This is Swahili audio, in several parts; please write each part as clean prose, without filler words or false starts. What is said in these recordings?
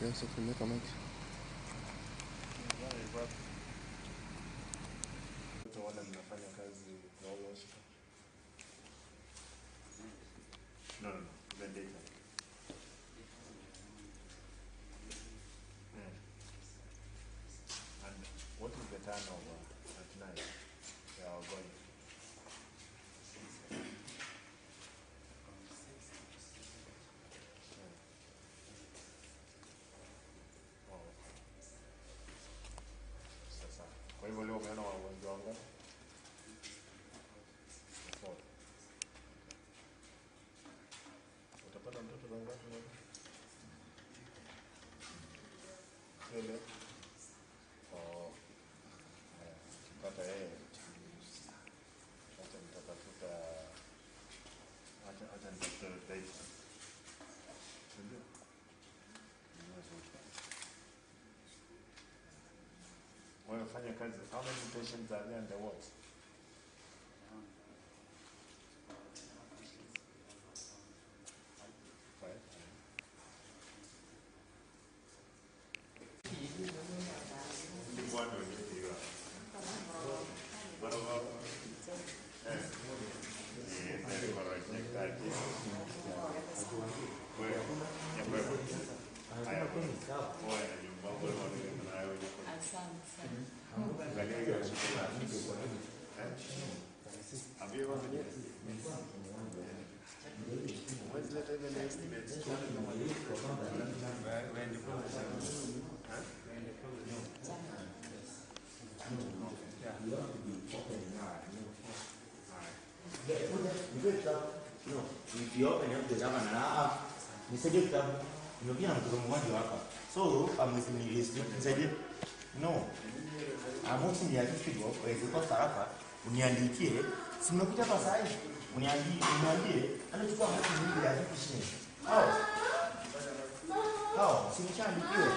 Nimeweka mic. Wale mnafanya kazi na wale hospital? No, no, no. The data. And what is the turnover at night? They are going. Oh. Sasa. Kwa hivyo leo umeona wagonjwa wangapi? 4. Utapata mtoto wangapi leo? Leo. Oh. Ukipata yeye. Acha nitatafuta. Acha nitafute data. Ndio. Wewe fanya kazi. How many patients are there in the ward? 5. Nisaidie kitabu. Nimekuja na mtoto mmoja hapa. So, nisaidie. No. Amosi niandike kwa tarafa, uniandikie. Si nimekuja hapa sasa hivi. Uniandikie, anachukua hati nyingi ya shilingi. Hao. Hao, si nishaandikiwe.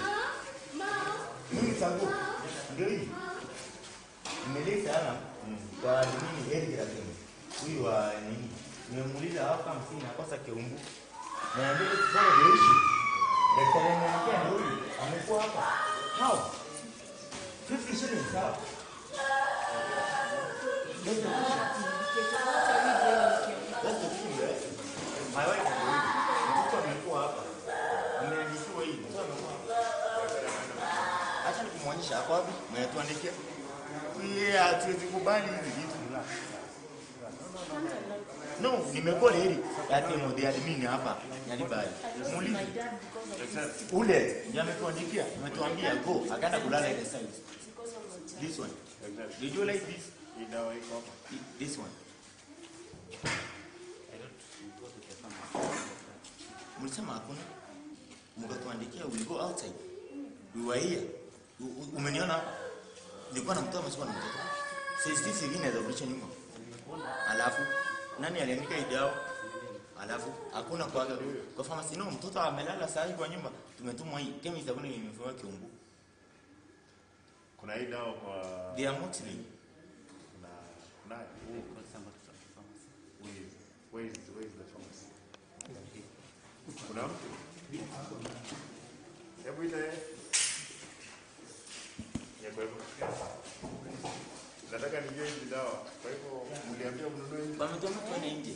Mimi tangu ndio hii. Nimeleta hapa kwa nini heri lakini. Huyu wa nini? Nimemuuliza hapa 50 nakosa kiumbu. Niambie kidogo the issue. Daktari ameniambia ndio huyu amekuwa hapa. How? 50 shillings how? That's the thing, right? My wife ndio huyu. Mtoto amekuwa hapa. Ameandikiwa hii. Mtoto amekuwa hapa. Acha nikumuonyesha hapo wapi? Mmetuandikia. Yeah, hatuwezi kubali hizi vitu. No, nimekuwa heri ati mode admin hapa Nyalibali. Muulize. Ule ndiye ametuandikia, ametuambia go, akaenda kulala ile side. This one. Did you like this? Hii dawa iko hapa. This one. I don't go to the pharmacy. Mlisema hakuna. Mkatuandikia we go outside. We were here. Umeniona hapa? Nilikuwa na mtoto amesema na mtoto. Sasa hivi inaweza kurudisha nyuma. Alafu nani aliandika hii dawa? Alafu hakuna kwa pharmacy. No, mtoto amelala saa hii kwa nyumba. Tumetumwa hii chemist hakuna imefungwa kiumbu. Kuna hii dawa kwa the amoxicillin. Kuna where is the pharmacy? Kuna mtu? Hebu ile nataka nijue hizi dawa. Kwa hivyo mliambia mnunue hizi. Wametoa kwenda nje.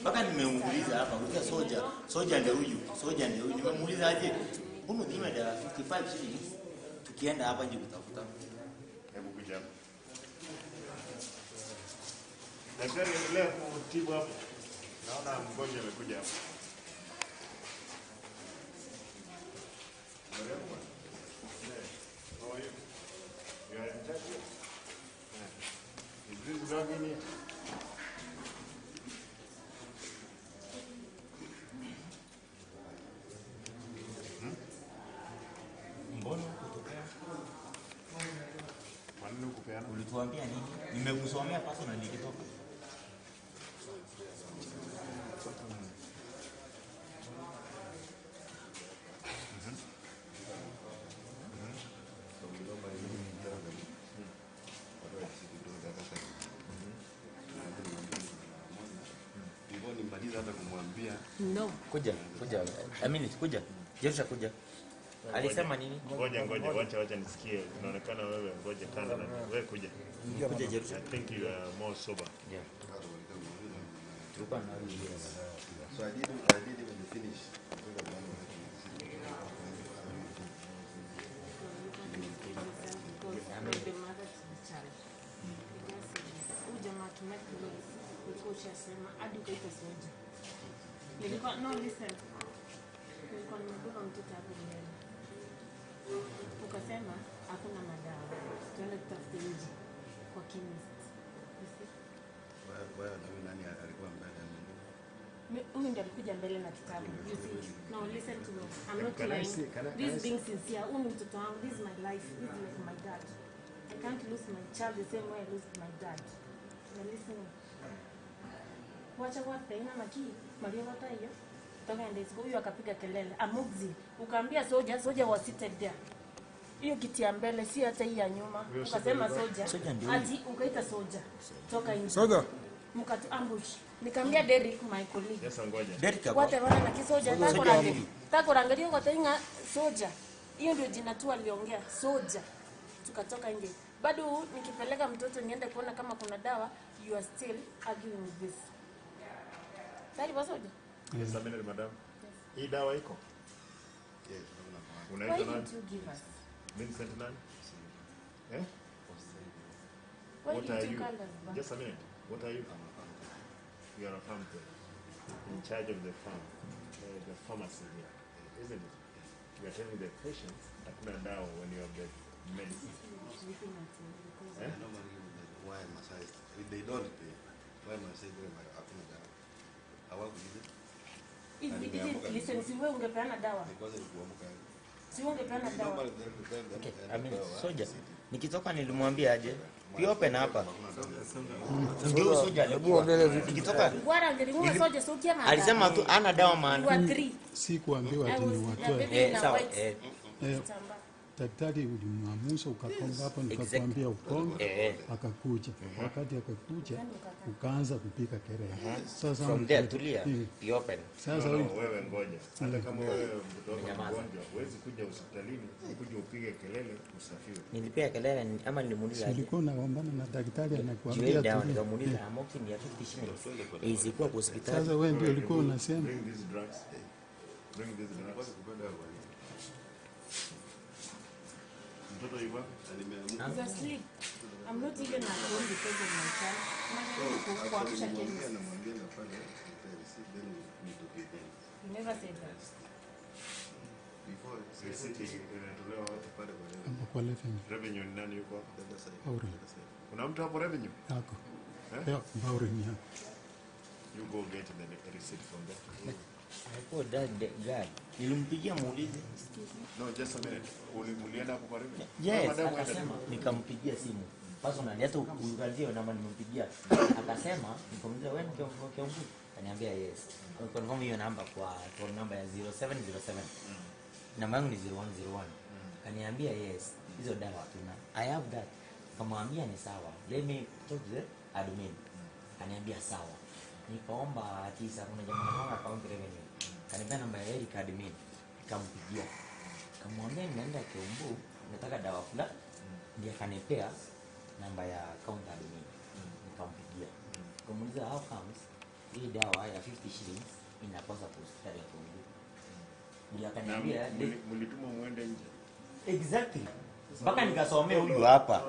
Mpaka nimemuuliza hapa, uliza soja. Soja ndio huyu. Soja ndio huyu. Nimemuuliza aje? Mbona dhima dawa 55 shillings tukienda hapa nje kutafuta. Hebu kuja hapa. Daktari endelea kutibu hapo. Naona mgonjwa amekuja hapo. How are you? You are in charge here? Is this dog in here? Mbona kutokea? Kwa nini hukupeana? Ulituambia nini? Nimekusomea personal nikitoka. No. Kuja, kuja. I mean, kuja. Jerusha kuja. Alisema nini? Ngoja ngoja, wacha nisikie. Inaonekana wewe ngoja kando na wewe kuja. Kuja Jerusalem. I think you are more sober. Yeah. Tulikuwa na yes. So I didn't even finish. No, listen. Nilikuwa nimebeba mtoto hapo mbele. Ukasema hakuna madawa. Tuende tutafute nje kwa chemist. Wewe nani alikuwa mbele? Huyu ndiye alikuja mbele na kitabu. You see? No, listen to me. I'm not lying. This being sincere. Huyu ni mtoto wangu. This is my life. This is like my dad. I can't lose my child the same way I lose my dad. You're listening. Wacha kwa tena maki Maria wata hiyo. Toka ndio huyu akapiga kelele. Amoxi. Ukaambia soja was seated there. Hiyo kiti ya mbele si hata hii ya nyuma. Ukasema soja. Ati ukaita soja. Toka nje. Soja. Mkatu ambush. Nikamwambia Derek my colleague. Yes, ngoja. Derek hapo. Wote wana na kisoja tako rangalia kwa tenga soja. Hiyo ndio jina tu aliongea soja. Tukatoka nje. Bado nikipeleka mtoto niende kuona kama kuna dawa, you are still arguing with this. Tayari basi soja? Yes, a minute, madam. Hii dawa iko? Yes, unaitwa nani? Give us. Vincent nani? Eh? What are you? Just a minute. What are you? You are a farm in charge of the farm, the pharmacy here, isn't it? You are telling the patients hakuna dawa when you have the medicine. Eh? Why must I? They don't pay. Why must I do hakuna dawa? Hawakuliza. If we didn't listen, si wewe ungepeana dawa. Si ungepeana dawa. Okay, I mean, soja. Nikitoka nilimwambia aje? Piope na hapa. Ndio soja alikuwa. Nikitoka alisema tu ana dawa maana. Si kuambiwa ati ni watoe. Sawa. Daktari ulimwamusha ukakonga hapo, nikakwambia ukonge, akakuja. Wakati akakuja ukaanza kupika kelele. Sasa from there tulia, be open. Sasa wewe ngoja. Hata kama wewe mtoto wako mgonjwa, huwezi kuja hospitalini, ukuje upige kelele usafiwe. Nilipiga kelele ama nilimuuliza aje? Ulikuwa unagombana na daktari anakuambia tu. Nikamuuliza amoxicillin ya 50 shillings. Izikuwa kwa hospitali. Sasa wewe ndio ulikuwa unasema bring these drugs. Bring these drugs. Mtoto yuko wapi? He's asleep. I'm not even at home because of my child. You never said that. Receipt inatolewa wapi? Kwa revenue. Revenue ni nani yuko hapa? Kuna mtu hapo revenue? Yako. Yeah, Baurin yako. You go get the receipt from there. Hapo dad guy. Nilimpigia muulize. No, just a minute. Ulienda hapo kwa revenue? Yes, akasema nikampigia simu. Personally hata uangalie namba nimempigia. Akasema nikamuuliza wewe ni kiongozi? Akaniambia yes. Confirm hiyo namba kwa phone number ya 0707. Namba yangu ni 0101. Akaniambia yes, hizo dawa tuna. I have that. Nikamwambia ni sawa. Let me talk to the admin. Akaniambia sawa. Nikaomba tisa kuna jamaa mmoja account revenue. Kanipea namba ya Eric admin. Nikampigia. Nikamwambia ninaenda Kiumbu, nataka dawa fulani. Ndiye akanipea namba ya account admin. Nikampigia. Nikamuuliza how comes hii dawa ya 50 shillings inakosa kwa hospitali ya Kiumbu. Ndiye akaniambia mlituma muende nje. Exactly. Mpaka nikasomea huyu hapa.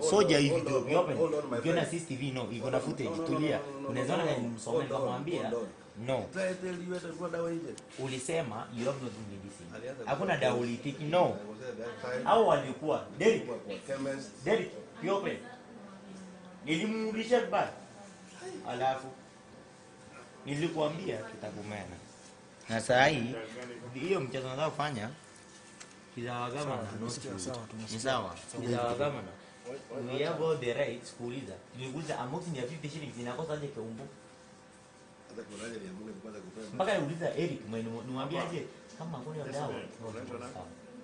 Soja hivi ndio open. Ukiona CCTV no, iko na footage tulia. Unaweza ona nilimsomea nikamwambia no. Ulisema you have not medicine. Hakuna dawa ulitiki no. Hao walikuwa Derek. Derek, you open. Nilimrudisha vibaya. Alafu nilikuambia tutakumena. Na saa hii hiyo mchezo nataka kufanya ni sawa. Kizawagama we have all the rights kuuliza. Nilikuuliza amoxicillin ya 50 shillings inakosa aje Keumbu? Mpaka niuliza Eric niwaambie aje kama hakuna dawa.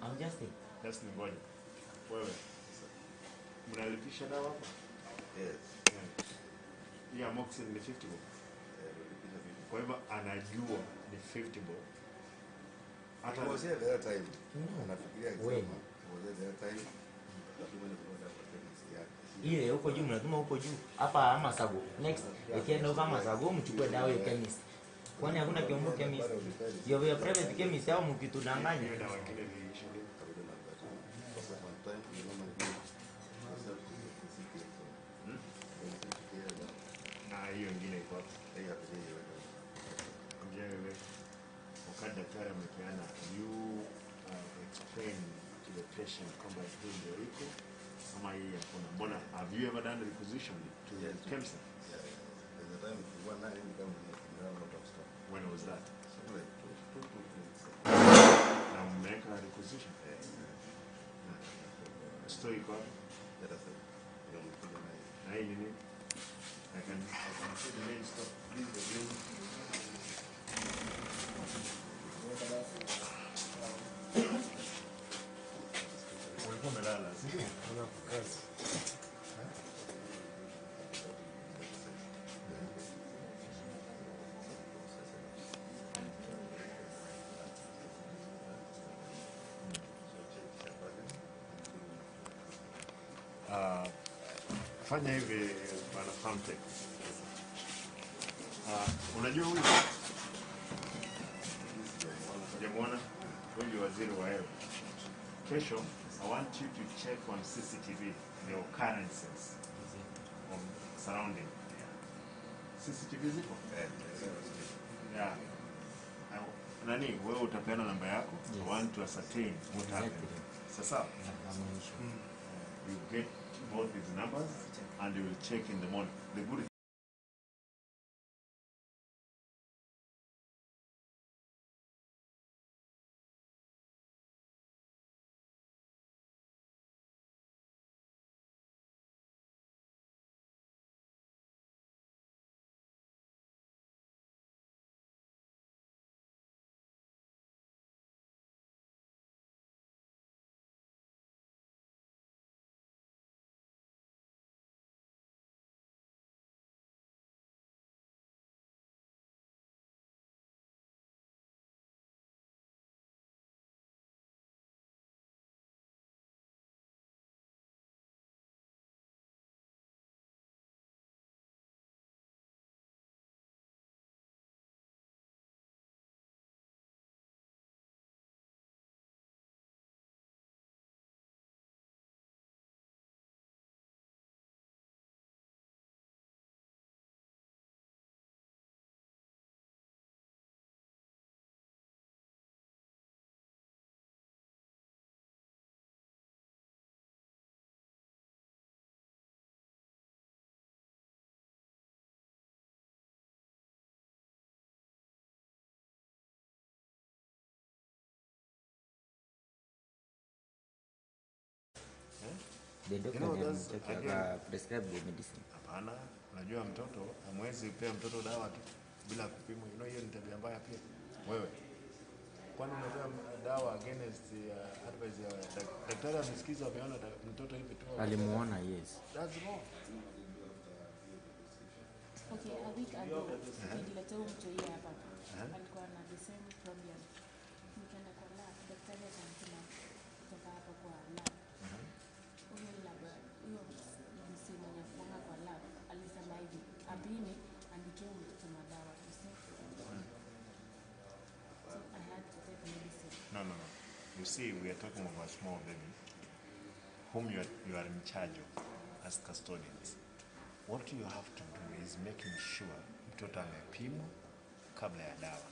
I'm just ngoja. Wewe mnalipisha dawa hapa? Yes. Hii amoxicillin ni 50 bob. Kwa hivyo anajua ni 50 bob. Hata He was here the other time. No. Anafikiria When? akisema, he was here the other time. Akatuma ni kutoka kwa chemist yake. Ile huko juu mnatuma huko juu. Hapa ama Sago. Next ikienda huko ama Sago mchukue dawa ya chemist. Kwani hakuna Kiambu chemist? You have a private chemist au mkitudanganya? Hiyo dawa ingine iliisha lini? I don't know that. Because at one time, you normally do yourself to the CK. Na hiyo ingine iko wapi? Hiyo hatujaiweka. Mjengo wakati daktari amepeana, you explain to the patient kwamba hii ndio iko ama hii hakuna. Mbona have you ever done requisition to Yes. KEMSA? Yeah, yeah. There's a time tulikuwa naye ni kama ni run out of stock. When was that? Something like 2, 3 weeks ago. Na mmeweka requisition? Yeah. Store iko wapi? Let us say, ndio mlikuja naye. Na hii ni nini? I can see the main store. This is the green. Ulikuwa umelala, si ndio? Fanya hivi bwana Farmtech. Unajua huyu hujamuona? Huyu ndio waziri wa health. Kesho I want you to check on CCTV the occurrences of surrounding. CCTV ziko? Yeah. Nani, wewe utapeana namba yako. Yes. I want to ascertain what Exactly. happened. Sasa you get both his numbers and you will check in the morning. The good The doctor You know, ndiye that's alimcheki again- aka prescribe the medicine. Hapana, unajua mtoto hamwezi pea mtoto dawa tu bila kupimwa. You know hiyo ni tabia mbaya pia. Wewe kwani unapea dawa against advice ya daktari? Amesikiza, ameona mtoto hivi tu. Alimuona, yes. That's wrong. Okay, a week ago nililetea huyu mtoi hapa. Alikuwa na the same problem. Nikaenda kwa lab, daktari akanituma kutoka hapa kwa lab. Huyo lab, huyo msi mwenye kuanga kwa lab alisema hivi, apime andikie huyu mtoto madawa, you see. So I had to take medicine. No, no, no. You see, we are talking of a small baby whom you are in charge of as custodians. What you have to do is making sure mtoto amepimwa kabla ya dawa.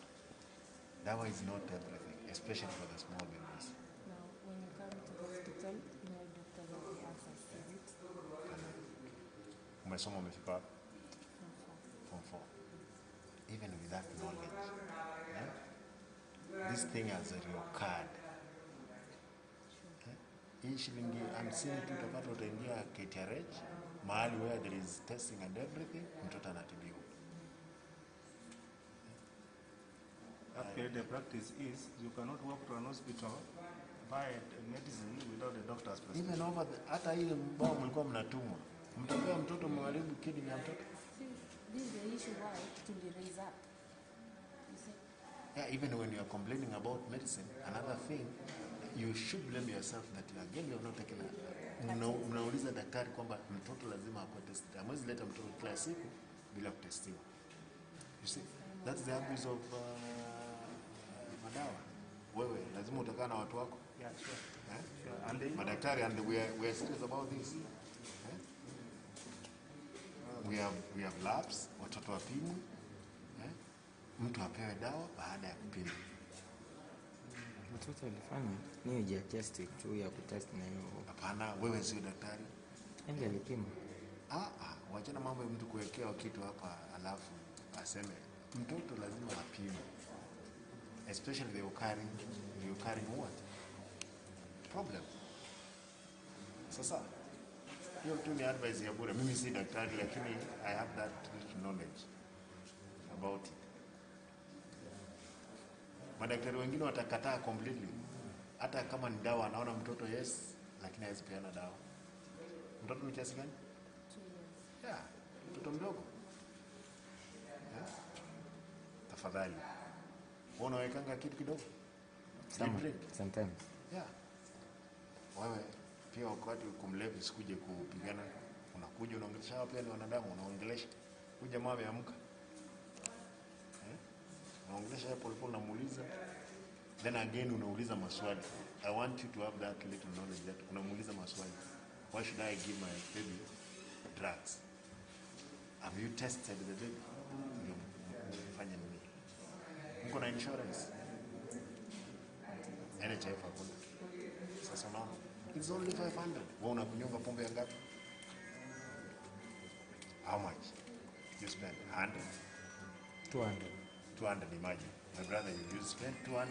Dawa is not everything, especially for the small babies. Now, when you come to hospital, you know doctors have the answers, is it? Umesoma umefika wapi? From four. Form 4. Even with that knowledge, eh? This thing has reoccurred. Eh? Hii shilingi 50 tu utapata, utaingia KTRH mahali where there is testing and everything, mtoto anatibiwa. Actually, the practice is you cannot walk to an hospital, buy a medicine without the doctor's prescription. Even over the, hata ile mbao mlikuwa mnatumwa, mtapea mtoto mharibu kidney ya mtoto. See, this is the issue why tuli raise up. You see? Yeah, even when you are complaining about medicine, another thing, you should blame yourself that again you have not taken a, mnauliza daktari kwamba mtoto lazima akuwe tested. Hamwezi leta mtoto kila siku bila kutestiwa. You see, that's the abuse of madawa. Wewe lazima utakaa na watu wako. Yeah, sure. Eh? Sure. And they, Madaktari, and we are serious about this. Eh? We have labs, watoto wapimwe. Eh? Mtu apewe dawa baada ya kupima. Mtoto alifanya ni just tu ya kutest na hiyo. Hapana, wewe sio daktari. Ndiye alipima. Ah, ah, wachana mambo ya mtu kuwekewa kitu hapa alafu aseme mtoto lazima apimwe. Especially the occurring what? Problem. Sasa hiyo tu ni advice ya bure. Mimi si daktari, lakini I have that little knowledge about it. Madaktari wengine watakataa completely. Hata kama ni dawa, anaona mtoto, yes, lakini hawezi peana dawa. Mtoto ni kiasi gani? 2 years. Yeah, mtoto mdogo. Yeah. Tafadhali. Wewe unawekanga kitu kidogo? You drink? Sometimes. Yeah. Wewe pia wakati kumlevi usikuje kupigana, unakuja unaongelesha, hawa pia ni wanadamu, unaongelesha. Huyu jamaa ameamka. Eh? Unaongelesha yeye polepole, unamuuliza. Then again unauliza maswali. I want you to have that little knowledge that unamuuliza maswali. Why should I give my baby drugs? Have you tested the baby? Ndio mfanye nini? Mko na insurance? NHIF hakuna. Sasa unaona? It's only 500. Wewe unakunywa pombe ya ngapi? How much? You spend 100, 200. 200, imagine. My brother, you spend 200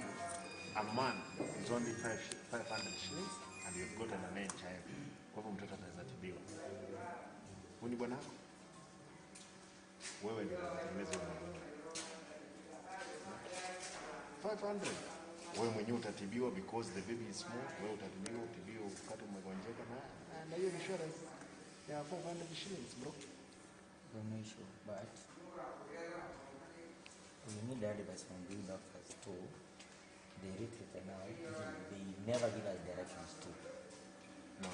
a month. It's only 500 shillings and you've got an NHIF. Kwa hivyo mtoto ataweza tibiwa. Huyu ni bwana wako? Wewe ndio unatengeneza huyo mgonjwa. 500. Wewe mwenyewe utatibiwa because the baby is small. Wewe utatibiwa, utibiwe wakati umegonjeka na hiyo insurance ya 500 shillings, bro. No issue, but we need advice from these doctors too. They recruit now, they never give us directions too. No.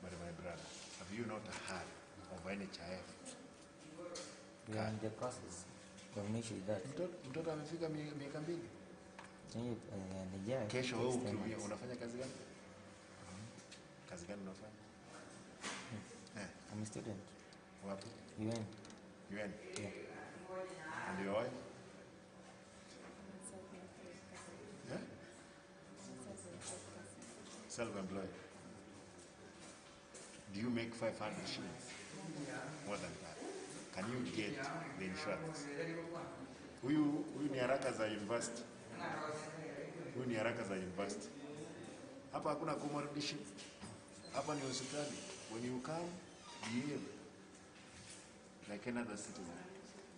But my brother, have you not heard of NHIF? We are in the process. The only issue is that Mtoto amefika miaka 2. Nigeria Kesho wewe takes 10 ukiumia months. unafanya kazi gani? Kazi gani unafanya? Eh, I'm a student. Wapi? UN. UN. Yeah. And your wife? Yeah? Self-employed. Do you make 500 shillings? More than that. Can you get the insurance? Huyu ni haraka za university. Huyu ni haraka za university. Hapa hakuna kumrudisha. Hapa ni hospitali. When you come, behave like another citizen.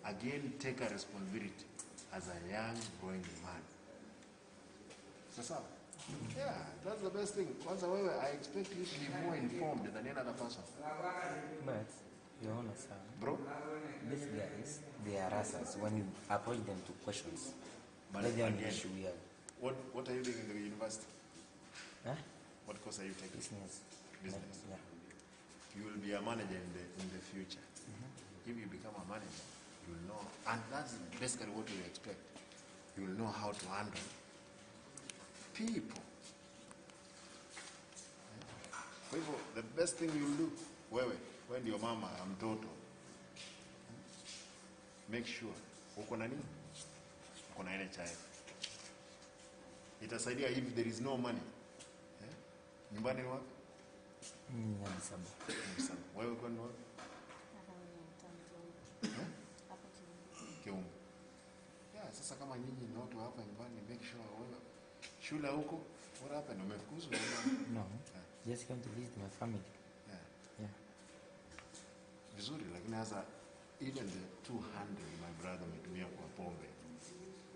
Again, take a responsibility as a young growing man. Sasa, yeah, that's the best thing. Kwanza wewe, I expect you to be more informed than any other person. But, Your Honor, sir, Bro, these guys, they harass us when you approach them to questions. But That's the only again, issue we have. what are you doing in the university? Huh? What course are you taking? Business. Business. Yeah. You will be a manager in the future. If you become a manager, you will know, and that's basically what we expect. You will know how to handle people. Kwa hivyo the best thing you'll do, wewe, wewe ndio mama ya mtoto, make sure uko na nini, uko na NHIF. Itasaidia if there is no money. Eh? Nyumbani ni wapi? Nyabisaba. Nyabisaba. Wewe uko ni wapi? Eh? Kiungu. Yeah, sasa kama nyinyi ni watu hapa nyumbani, make sure wewe shule huko, what happened? Umefukuzwa? No. Yeah. Just came to visit my family. Yeah. Yeah. Vizuri, lakini sasa even the 200, my brother, umetumia kwa pombe,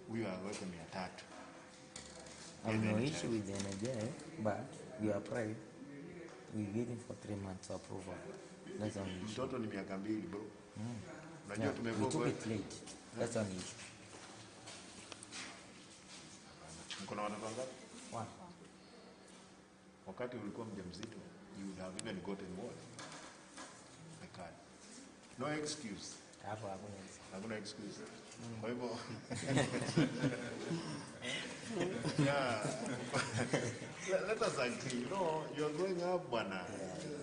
huyo aweke 300. I have Get no NHIF. issue with the NHIF, but we applied. We're waiting for 3 months approval. That's the only issue. Mtoto ni miaka 2, bro. Unajua Yeah, we tumekuwa took kwa it late. That's the only issue. Kuna watoto wangapi? One. Wakati ulikuwa mjamzito, you would have even gotten what? The card. No excuse. Hapo hakuna excuse. Hakuna excuse. Kwa hivyo yeah. Let us agree. No, you are growing up bwana.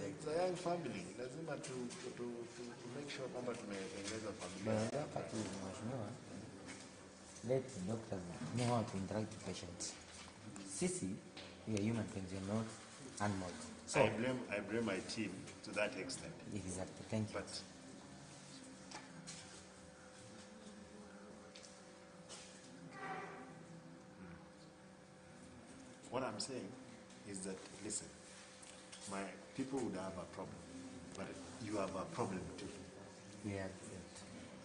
It's a young family. Lazima to make sure kwamba tunatengeneza familia. But hapa tu mheshimiwa, let doctors know how to interact with patients. Sisi, we are human beings, we are not animals. So I blame my team to that extent. Exactly. Thank you. But what I'm saying is that, listen, my people would have a problem, but you have a problem too. Yeah.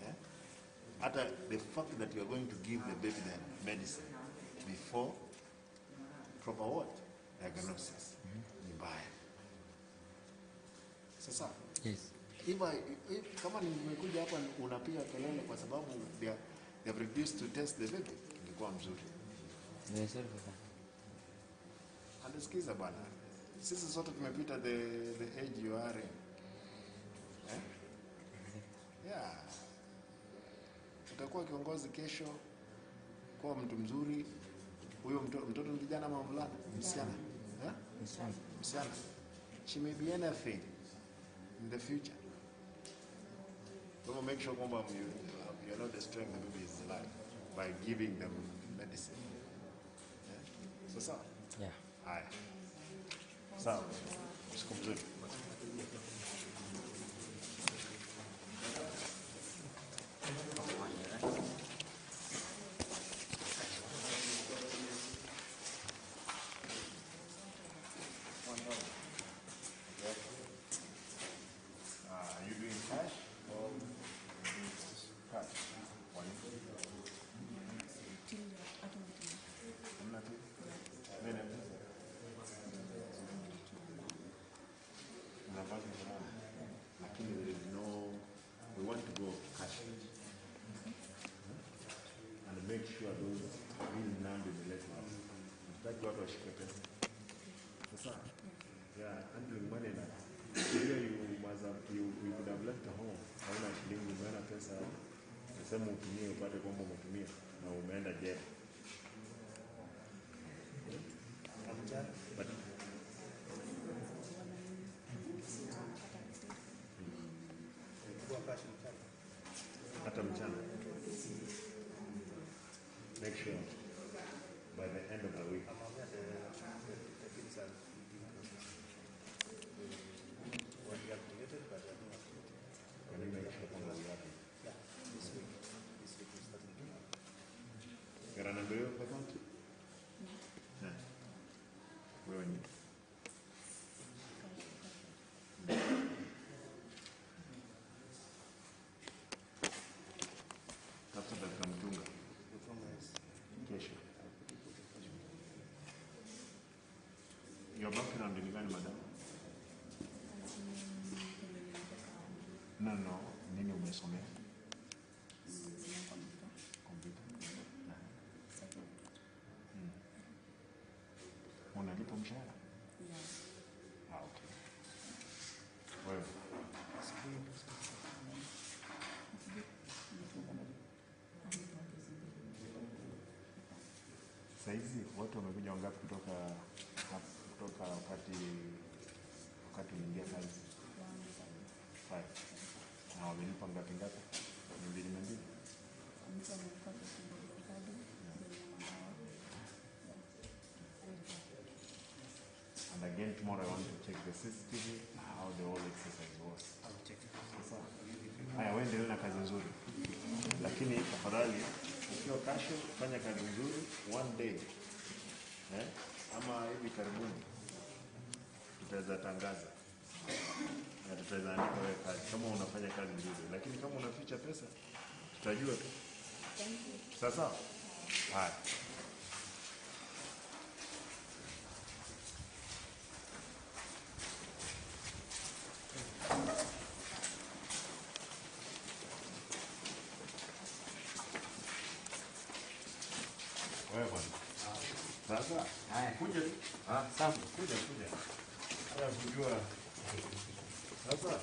Yeah? After the fact that you are going to give the baby the medicine before proper what? Diagnosis. Ni mbaya. Sasa. Yes. If kama nimekuja hapa unapiga kelele kwa sababu they have refused to test the baby, ingekuwa mzuri. Yes, sir. Anasikiza bwana. Sisi sote tumepita the age you are in. Eh? Yeah. Utakuwa kiongozi kesho, kuwa mtu mzuri. Huyo mtoto ni kijana ama mvulana? Msichana. Eh? Msichana. Msichana. She may be anything in the future. So make sure kwamba you are not destroying the baby's life by giving them medicine. Yeah? So sawa? Yeah. Haya. Sawa. Usiku mzuri. Are you doing cash or cash? Lakini there is no, we want to go cash and make sure those real numbers imeletwa hapa. Hatutaki watu washike pesa. Sasa, yeah, handling money na hiyo you could have left home, hauna shilingi, umeona pesa, nasema utumie upate kwamba umetumia na umeenda jela. But hata mchana. Make sure by the end of the week. The things are being processed. Were deactivated, but they are being activated. Can you make sure kwamba we have it? Yeah, this week. This week we're starting to have. You're an employee of the county? No. Wewe ni? Tafuta dakika mchunga. Kesho. Your background ni gani, madam? No, nini umesomea? Computer. Unalipa mshahara? Ah, okay. Wewe? Saizi watu wamekuja wangapi kutoka wakati uliingia kazi? 5. Na wamelipa ngapi ngapi? 200. And again tomorrow I want to check the CCTV, how the whole exercise was. I'll check it. Sasa. Haya, wewe endelea na kazi nzuri. Lakini tafadhali ukiwa kasho fanya kazi nzuri one day. Ama hivi karibuni tutaweza tangaza na tutaweza andika wewe kazi kama unafanya kazi nzuri, lakini kama unaficha pesa tutajua tu. Sasa haya. Wewe bwana. Sasa kuja tu. Ah, sawa. Kuja kuja. Haya kujua. Sasa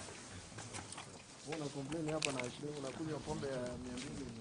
Wewe una complain hapa na shilingi unakunywa pombe ya 200.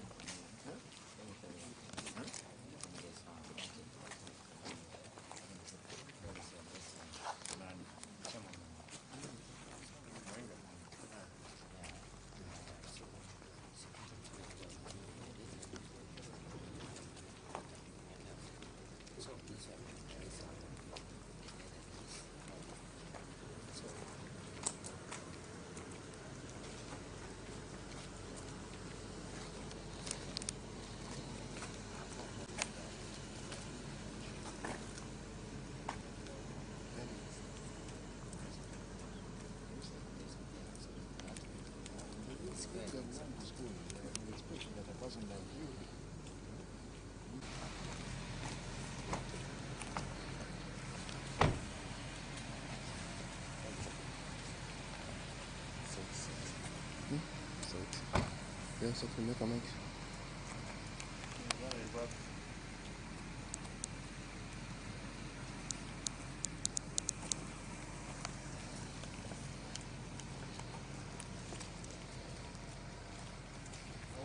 Yeah, so tumeweka mic.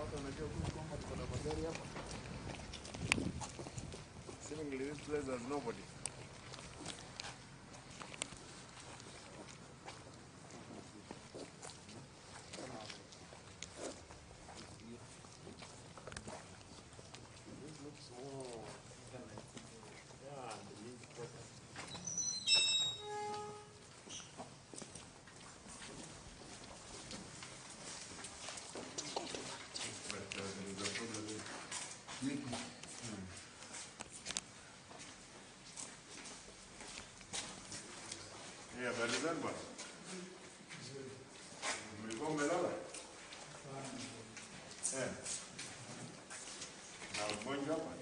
Watu wanajua kwamba tuko na magari hapa. Seemingly this place has nobody. This looks more. Yeah, the leaf proper. But there is a problem here. Yeah, habari zenu bwana? Mlikuwa mmelala? Eh. Na mgonjwa hapa?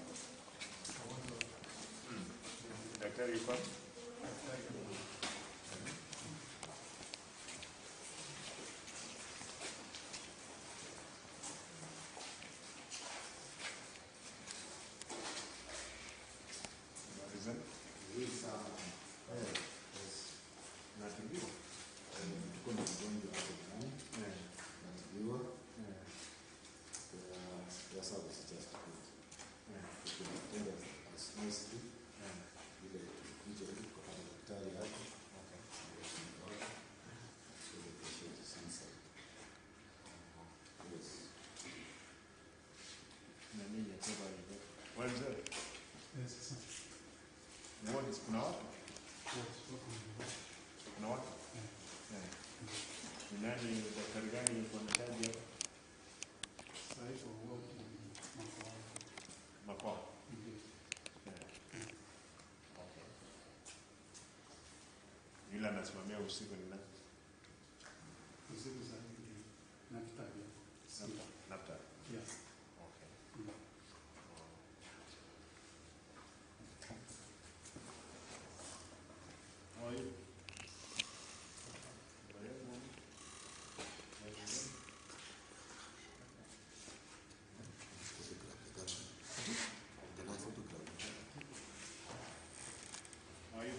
Daktari yuko wapi? Habari zenu? Natibiwa? Tuko na mgonjwa hapo ndani. Natibiwa. Their service is just good. Tunatenga as nicely. Ile tulikuja hivi tukapata daktari hapo. Okay. So the patient is inside. Yes. Nani Yakoba yuko? Wenzel, Yes, sir. what is kuna watu? Yes, welcome. Kuna watu? Eh. Ni nani daktari gani yuko na charge hapa? Sasa hivi wote ni makwao. Makwao. Ndio. Eh. Okay. Yule anasimamia usiku ni nani? Usiku zaidi ni Naftali. Nafta. Yes. Okay. Mm. How are you? Habari yako, mama? Yes. How are you?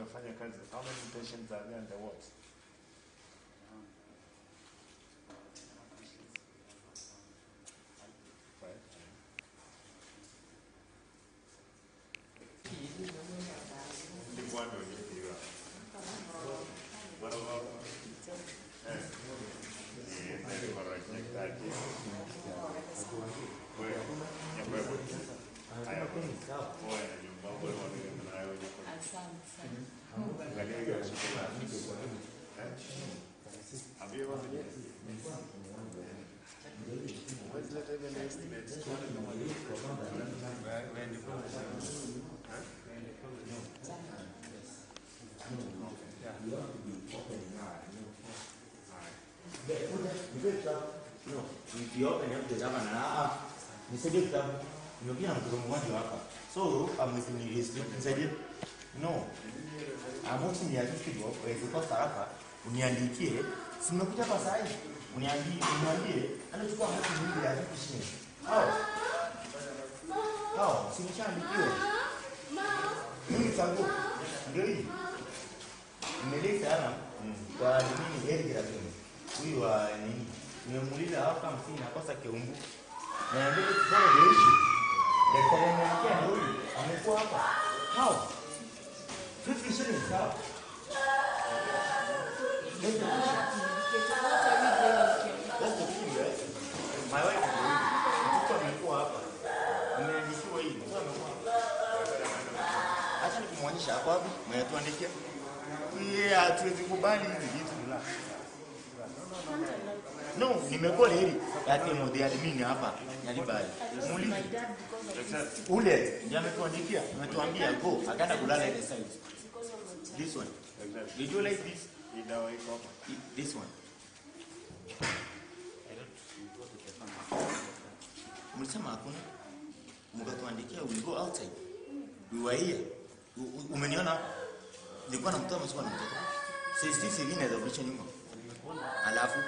wanafanya kazi? How many patients are there in the ward? Five. Nisaidie kitabu. Nimekuja na mtoto mmoja hapa. So, nisaidie. No. Amosi ni azizi kwa kwa hapa. Uniandikie. Si nimekuja hapa sasa hivi. Uniandikie, anachukua hati nyingi ya shilingi. Hao. Hao, si nishaandikiwa. Mimi tangu ndio hii. Nimeleta hapa kwa nini heri lakini. Huyu wa nini? Nimemuuliza hapa 50 nakosa keumbu. Na ndio the issue. Daktari ameniambia ndio huyu amekuwa hapa. How? 50 shillings how? That's the thing, right? My wife is huyu. Mtoto amekuwa hapa. Ameandikiwa hii. Mtoto amekuwa hapa. Acha nikumuonyesha hapo hapo. Mwenye. Yeah, hatuwezi kubali hizi vitu. No, nimekuwa heri ati mode admin hapa Nyalibali. Muulize. Ule ndiye ametuandikia, ametuambia go, akaenda kulala ile side. This one. Did you like this? Hii dawa iko hapa. This one. Mlisema hakuna. Mkatuandikia we go outside. We were here. Umeniona? Nilikuwa na mtoto msikuwa na mtoto. Sisi hivi za nyuma. Alafu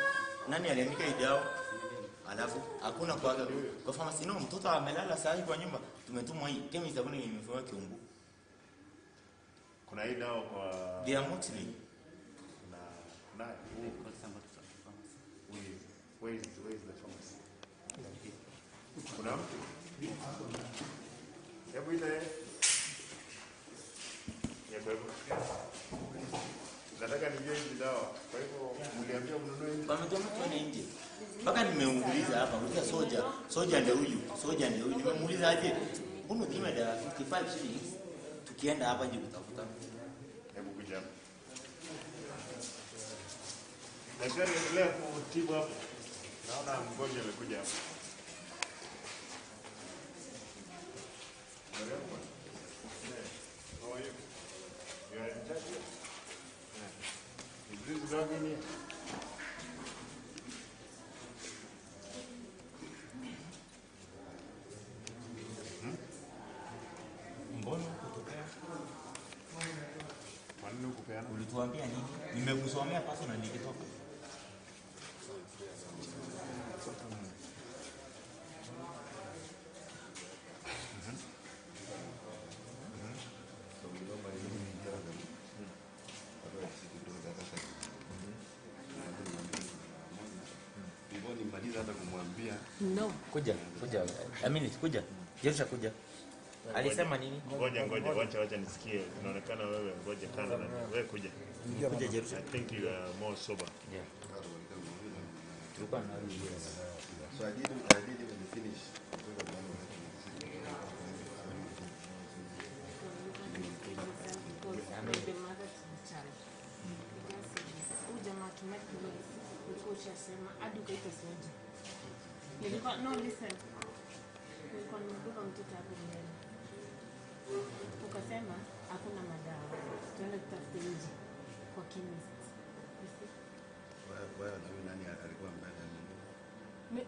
nani aliandika hii dawa? Alafu hakuna kwa pharmacy. No, mtoto amelala saa hii kwa nyumba. Tumetumwa hii chemist hakuna imefanya kiumbu. Kuna hii dawa kwa Diamoxilin. Na where is the pharmacy? Kuna mtu? Hebu ile nataka nijue hizi dawa. Kwa hivyo mliambia mnunue hizi. Wametoa mtu nje. Mpaka nimeuliza hapa, uliza soja. Soja ndio huyu. Soja ndio huyu. Nimemuuliza aje? Mbona ukinywa dawa 55 shillings tukienda hapa nje kutafuta? Hebu kuja hapa. Daktari endelea kutibu hapo. Naona mgonjwa amekuja hapa. How are you? You are in charge here? Is this dog in here? Mbona kutokea? Kwa nini hukupeana? Ulituambia nini? Nimekusomea paso na nikitoka. No. Kuja. I mean, kuja. Jerusha kuja. Alisema nini? Ngoja, wacha nisikie. Inaonekana wewe ngoja kando na wewe kuja. Kuja Jerusha. I think you are more sober. Yeah. Tulikuwa na yes. So I didn't even finish. Nilikuwa no listen. Nilikuwa nimebeba mtoto hapo mbele. Ukasema hakuna madawa. Tuende tutafute nje kwa chemist. Wewe na nani alikuwa mbele?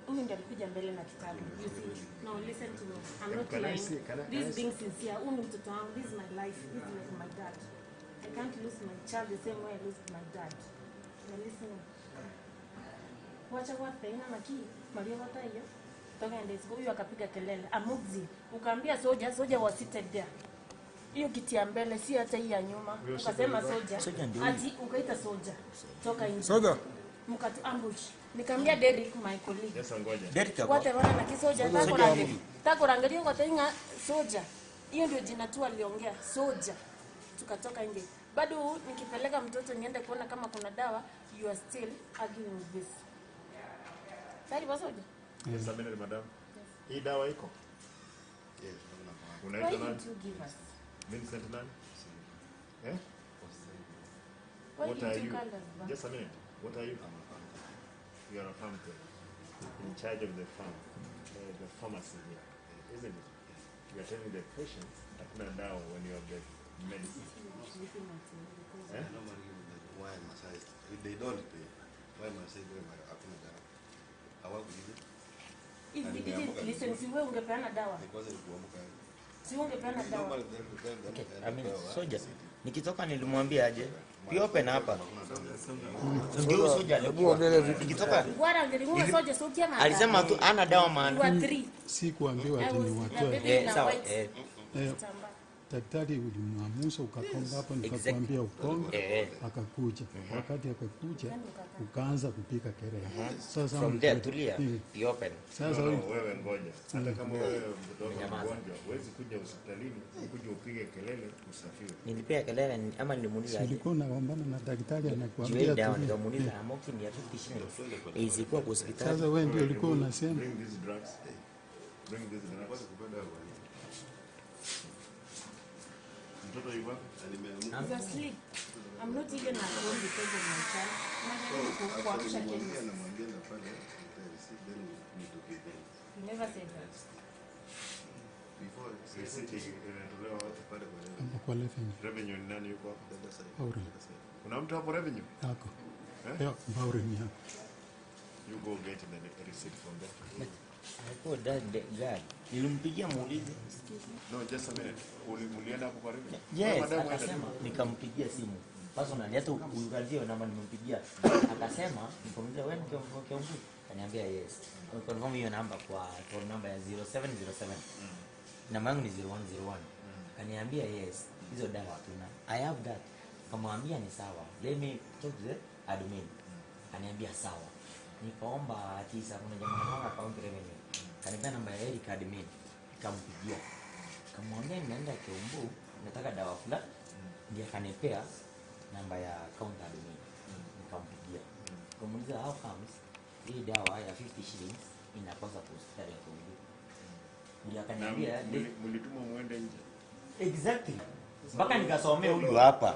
Huyu ndiye alikuja mbele na kitabu. You see? No, listen to me. I'm not lying. This being sincere. Huyu ni mtoto wangu. This is my life. This is like my dad. I can't lose my child the same way I lose my dad. You're listening. Wacha kwa tena maki Maria wataiyo. Toka ndezi huyu akapiga kelele. Amoxi. Ukaambia soja was seated there. Hiyo kiti ya mbele si hata hii ya nyuma. Ukasema soja. Ati ukaita soja. Toka nje. Soja. Mkatu ambush. Nikamwambia Derek my colleague. Yes, ngoja. Derek hapo. Wote wana na kisoja tako rangalia kwa tenga soja. Hiyo ndio jina tu aliongea, soja. Tukatoka nje. Bado nikipeleka mtoto niende kuona kama kuna dawa, you are still arguing with this. Sorry, boss soja. Yes, a minute, madam. Hii dawa iko? Yes, Why Unaitwa nani? didn't you give us? Vincent nani? Eh? Why What didn't are you you? call us back? Just a minute. What are you? You are a farm tech. In charge of the farm, the pharmacy here, isn't it? You are telling the patients hakuna dawa when you have the medicine. Eh? Normally, why must I? They don't pay. Why must I pay? Hakuna dawa. Hawakulipa. If we didn't listen, si wewe ungepeana dawa. Ni kwanza ni kuamka. Si wewe ungepeana dawa. Normally they tell them Okay, they I mean, dawa. soja. Nikitoka nilimwambia aje. Piope na hapa. Ndio soja alikuwa. Nikitoka Bwana angelinguwa soja so kia alisema tu ana dawa You maana. are three. Si kuambiwa ati I ni was watoe. na baby Eh, na sawa. white Eh, Eh, kitambaa. daktari ulimwamusha ukakonga hapo, nikakwambia ukonge, eh. akakuja. Wakati akakuja, ukaanza kupiga kelele. Sasa From there tulia. Piope. Sasa No, no, huyu- wewe ngoja. Hata kama wewe mtoto wako ni Umenyamaza. mgonjwa, huwezi kuja hospitalini, ukuje upige kelele usafiwe. Nilipea kelele ama nilimuuliza si aje? ulikuwa unagombana na daktari Juu anakuambia hii dawa tulia. nikamuuliza amoxicillin ya 50 shillings. Ilikuwa kwa hospitali. Sasa wewe ndio ulikuwa unasema Bring these drugs. Bring these drugs. Kwanza kupewa dawa kwa nini? Mtoto yuko wapi? Na nimeamka. He's asleep. I'm not even at home because of my child. Najaribu kuamsha Namwambia chemist. namwambia na pale receipt then we need to pay them. You never said that. Before Receipt inatolewa wapi? pale kwa hapo kwa revenue Revenue ni nani yuko hapo? the other side. Baurin Kuna mtu hapo revenue? yako. Eh? Yo, Baurin yako. You go get the receipt from there. Alikuwa that guy. Nilimpigia muulize. No, just a minute. Ulienda hapo kwa revenue? Yes, Madam, enda tu. Akasema nikampigia simu personally, hata uangalie namba nimempigia. Akasema nikamuuliza wewe ni kiongozi? Akaniambia yes. Confirm hiyo namba kwa phone number ya 0707. Namba yangu ni 0101. Akaniambia yes, hizo dawa hatuna. I have that. Nikamwambia ni sawa. Let me talk to the admin. Akaniambia sawa. Nikaomba tisa, kuna jamaa anaona account revenue. Kanipea namba ya Eric admin. Nikampigia. Nikamwambia ninaenda Kiumbu, nataka dawa fulani. Ndiye akanipea namba ya account admin. Nikampigia. Nikamuuliza how comes hii dawa ya 50 shillings inakosa kwa hospitali ya Kiumbu. Ndiye Na akaniambia mlitumwa muende nje. Exactly. Mpaka nikasomea huyu hapa.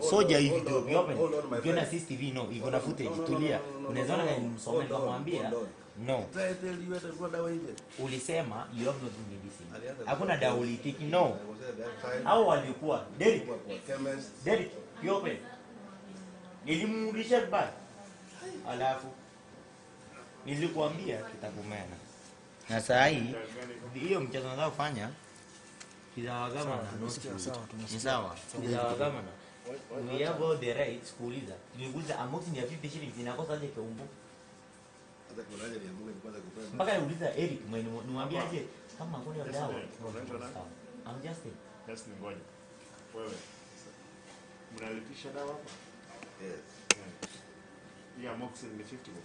Soja hivi ndio Hold on, open. hold on, my Ukiona friend. CCTV no, iko na footage No, no, no, tulia. no, no, no, Unaweza ona no, no. nilimsomea Hold on, nikamwambia hold on. No. Did I tell you atakuwa dawa nje? Ulisema you have not medicine. Alianza Hakuna dawa ulitiki no. I was there that time. Hao walikuwa Derek, Kwa chemist. Derek, you open. Nilimrudisha vibaya. Alafu nilikuambia kitakumena. Na saa hii hiyo mchezo nataka kufanya kizawagama na ni sawa. Kizawagama na we have all the rights kuuliza. Nilikuuliza amoxicillin ya 50 shillings inakosa aje Keumbu? Hata kuna haja niamke kwanza kupewa. Mpaka niuliza Eric mwenye niwaambie aje kama hakuna hiyo Yes, dawa. unaitwa nani? Sawa. I'm Justin. Just ngoja. Wewe. Mnalipisha dawa hapa? Yes. Eh. Hii amoxicillin ni 50 bob.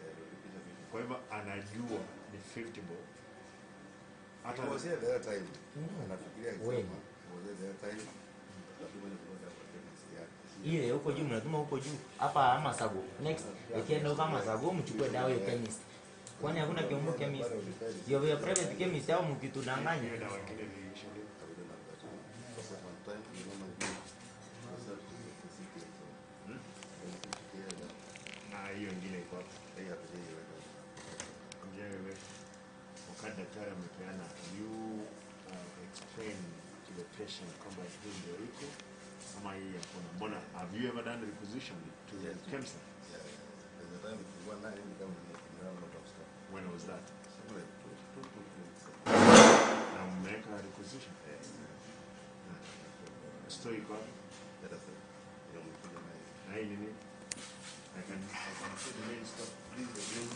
Eh, nilipisha vitu. Kwa hivyo anajua ni 50 bob. Hata He was here the other time. No. Anafikiria When? akisema, he was here the other time. Lazima nikuwe kwa chemist yake. Ile huko juu mnatuma huko juu. Hapa ama Sago. Next ikienda huko ama Sago mchukue dawa ya chemist. Kwani hakuna Kiumbu chemist? You have your private chemist au mkitudanganya? hiyo dawa ingine iliisha lini? I wouldn't have that. Because at one time, you know, my myself to the city and so. Na hiyo ingine iko wapi? Hii hatujaiweka. Mwenyewe wakati daktari amepeana, you explain to the patient kwamba hii ndio iko ama hii hakuna. Mbona have you ever done requisition to Yes. KEMSA? Yeah, yeah. There's a time tulikuwa naye ni kama ni run out of stock. When was that? Something like 2, 2, 3 weeks ago. Na mmeweka requisition? Yes. Store iko wapi? Let us say, you know, mkuja naye. Na hii nini? I can see the main store. This is the green.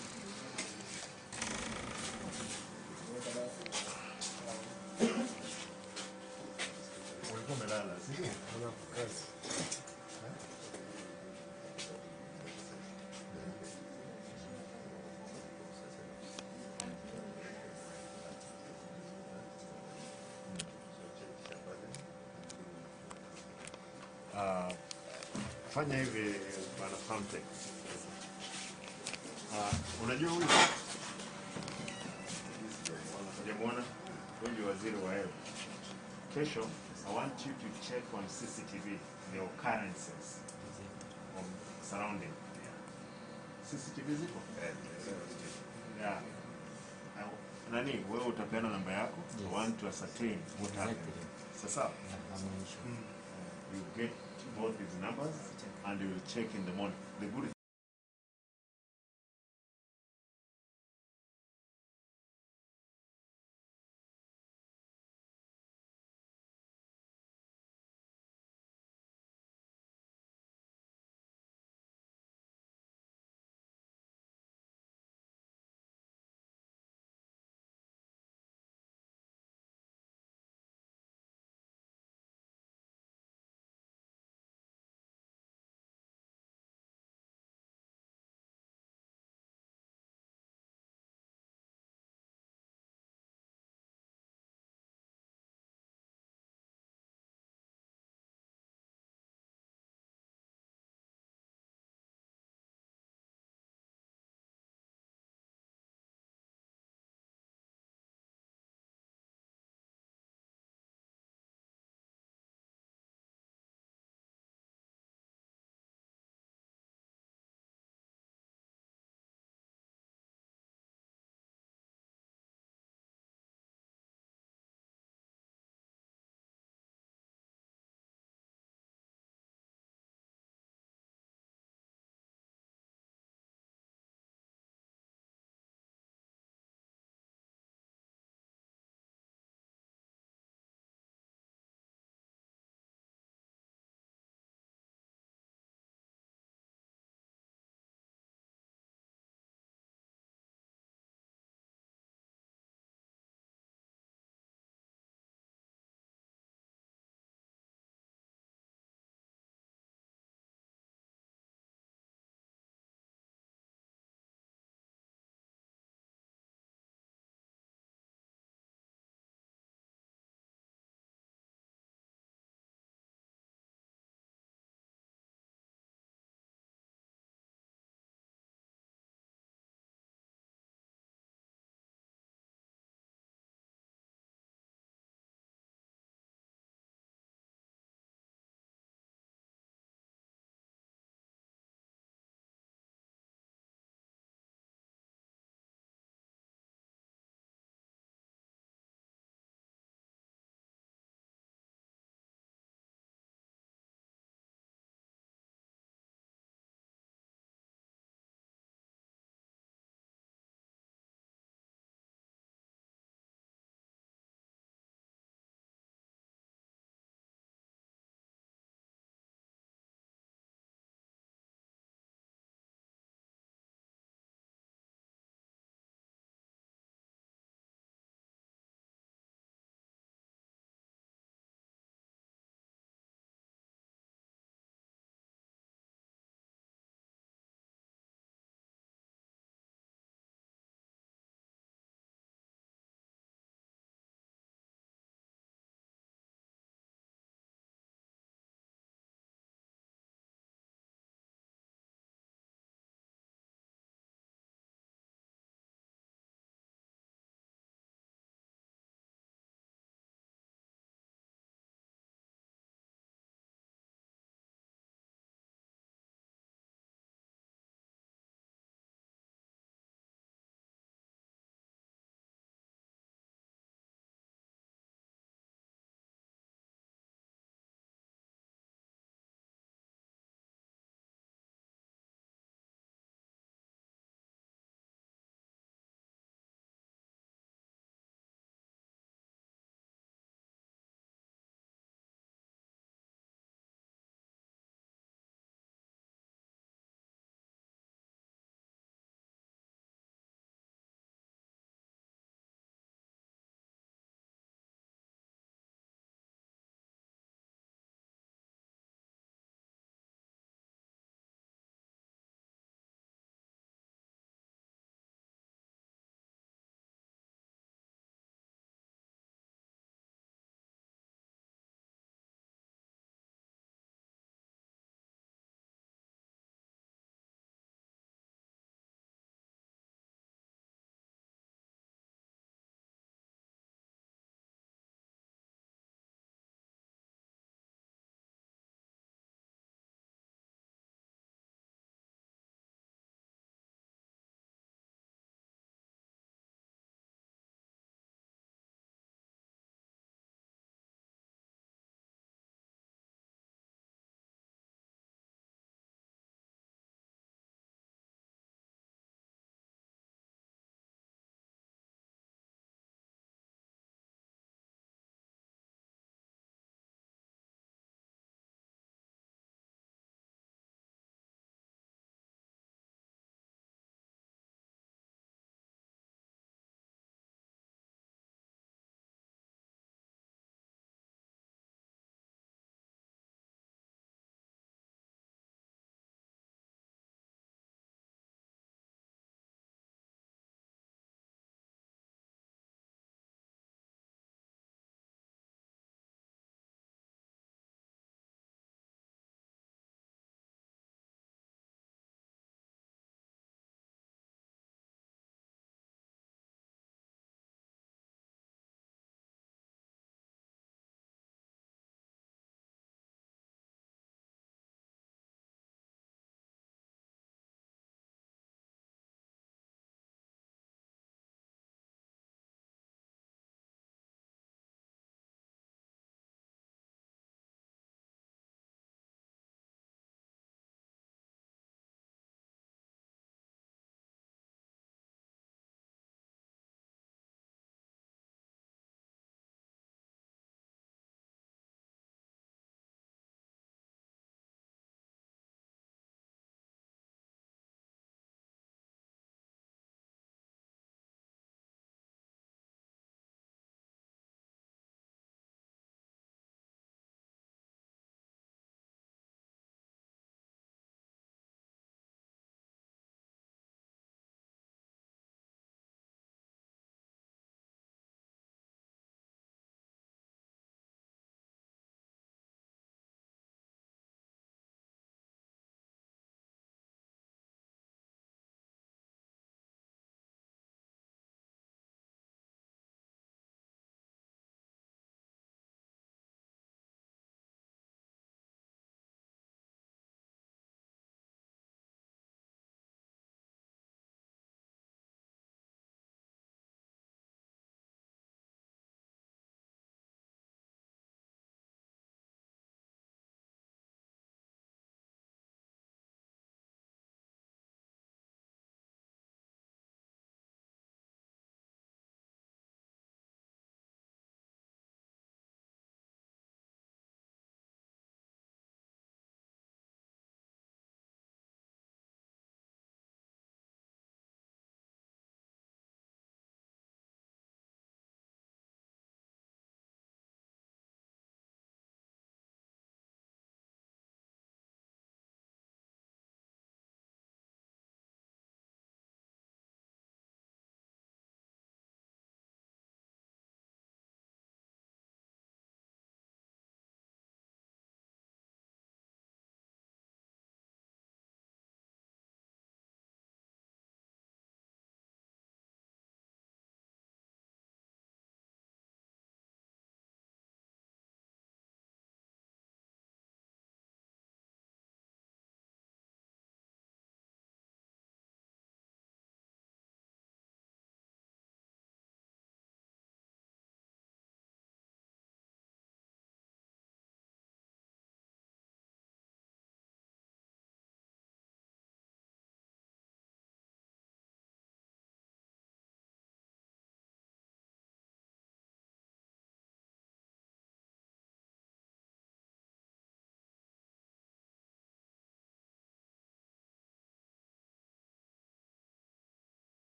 kulala, si ndio? Kazi. Fanya hivi bwana Farmtech. Unajua huyu? Hujamuona? Huyu ndio waziri wa health. Kesho I want you to check on CCTV the occurrences of surrounding. CCTV ziko? Yeah. Nani, wewe utapeana namba yako. Yes. I want to ascertain what happened. Exactly. Sasa Yeah, you get both these numbers and you will check in the morning. The good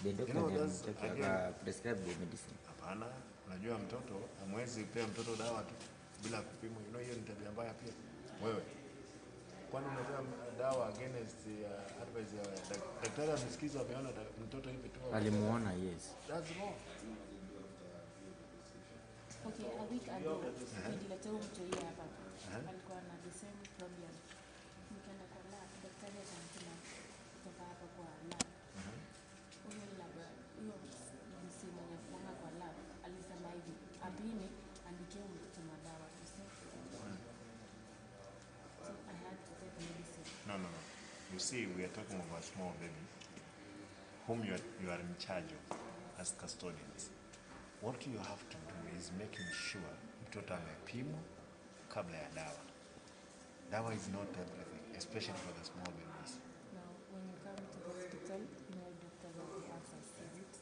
The doctor prescribed the medicine. Hapana, unajua mtoto hamwezi pea mtoto dawa tu bila kupimwa. You know hiyo ni tabia mbaya pia. Wewe kwani unapea dawa against advice ya daktari? Amesikiza, ameona mtoto hivi tu. Alimuona, yes. That's wrong. Okay, a week ago nililetea mtu hapa. Alikuwa na the same problem. Nikaenda kwa lab, daktari akanituma kutoka hapa kwa lab. Huyo lab, huyo msi mwenye kuanga kwa lab alisema hivi, apime andikie mtoto madawa. So I had to take medicine. No, no, no. You see, we are talking of a small baby whom you are in charge of as custodians. What you have to do is making sure mtoto amepimwa kabla ya dawa. Dawa is not everything, especially for the small babies. Now, when you come to the hospital, you know doctors have the answers, is it?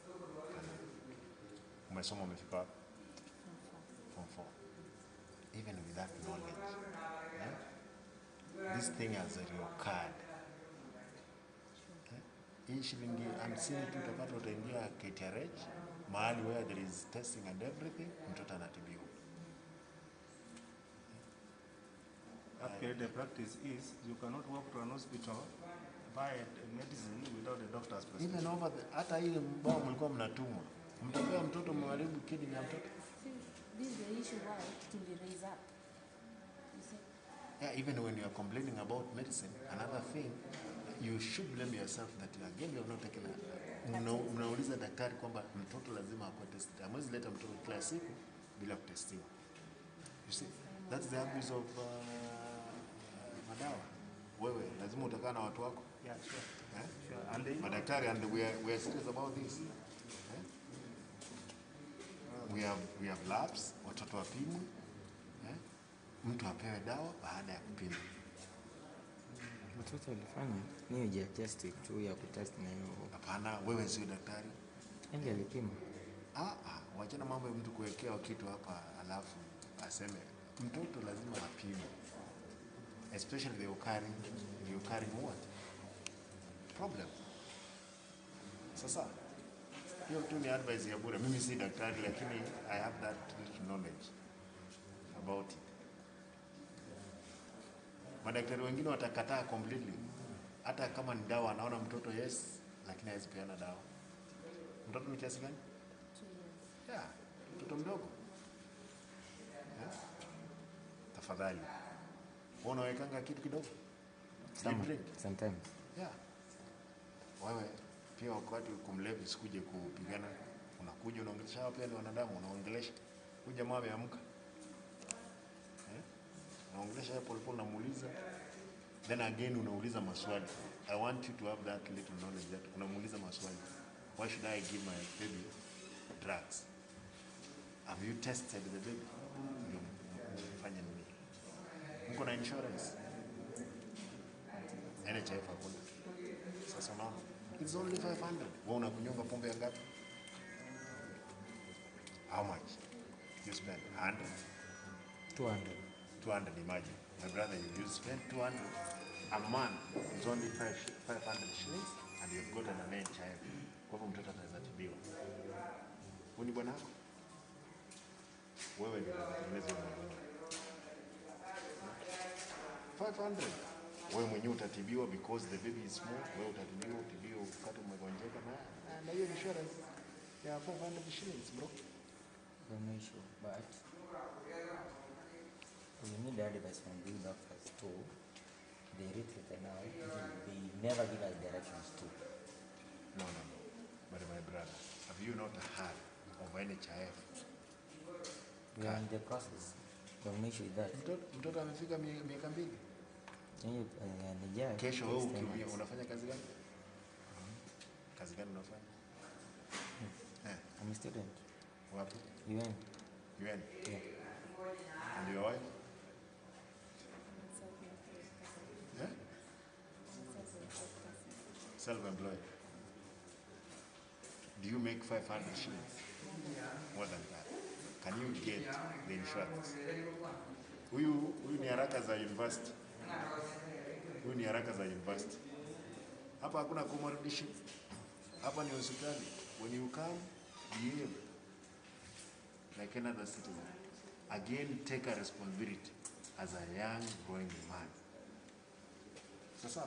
Umesoma umefika wapi? Form 4. Even with that knowledge, yeah? This thing has reoccurred. Hii shilingi 50 tu utapata, utaingia KTRH, mahali where there is testing and everything, mtoto anatibiwa. Actually, the practice is you cannot walk to an hospital, buy medicine without a doctor's prescription. Even over the, hata ile mbao mlikuwa mnatumwa, mtapea mtoto mharibu kidney ya mtoto. See, this is the issue why to be raised up. You see? Yeah, even when you are complaining about medicine, another thing, you should blame yourself that again you have not taken a, mnauliza daktari kwamba mtoto lazima akuwe tested. Hamwezi leta mtoto kila siku bila kutestiwa. You see, that's the abuse of madawa. Wewe lazima utakaa na watu wako. Yeah, sure. Eh? Sure. And they, madaktari, and we are serious about this. Eh? We have labs, watoto wapimwe. Eh? Mtu apewe dawa baada ya kupima. Mtoto alifanya ni just tu ya kutest na hiyo. Hapana, wewe sio daktari. Ndiye alipima. Wachana mambo ya mtu kuwekewa kitu hapa alafu aseme mtoto lazima apimwe. Especially the occurring what? Problem. Sasa hiyo tu ni advice ya bure. Mimi si daktari lakini I have that little knowledge about it. Madaktari wengine watakataa completely. Hata kama ni dawa anaona mtoto yes, lakini hawezi peana dawa. Mtoto ni kiasi gani? 2 years. Yeah, mtoto mdogo. Yeah. Tafadhali. Wewe unawekanga kitu kidogo? Sometimes. Yeah. Wewe pia wakati kumlevi usikuje kupigana, unakuja unaongelesha hao pia ni wanadamu, unaongelesha. Huyu jamaa ameamka. Eh? Unaongelesha hapo pole pole, unamuuliza. Then again unauliza maswali. I want you to have that little knowledge that unamuuliza maswali. Why should I give my baby drugs? Have you tested the baby? Ndio mfanye nini? Mko na insurance? NHIF hakuna. Sasa unaona? It's only 500. Wewe unakunyonga pombe ya ngapi? How much? You spend 100? 200. 200, imagine. My brother, you spend 200 a month. It's only 500 shillings and you've got an NHIF. Kwa hivyo mtoto anaweza tibiwa. Huyu ni bwana wako? Wewe ndio unatengeneza mwenyewe. 500. Wewe mwenyewe utatibiwa because the baby is small. Wewe utatibiwa, utibiwa wakati umegonjeka na hiyo insurance ya 500 shillings, bro. No issue, but we need advice from the doctors too. They retreat now. They never give us directions too. No, no, no. But my brother, have you not heard of NHIF? We are in the process. We have no issue with that. Mtoto amefika miaka 2. Kesho wewe ukiumia unafanya kazi gani? Kazi gani unafanya? I'm a student. Wapi? UN. UN? Yeah. And your wife? Yeah? Self-employed. Do you make 500 shillings? More than that. Can you get the insurance? Huyu ni haraka za university. Huyu ni haraka za university. Hapa hakuna accommodation. Hapa ni hospitali. When you come, behave like another citizen. Again, take a responsibility as a young growing man. Sasa,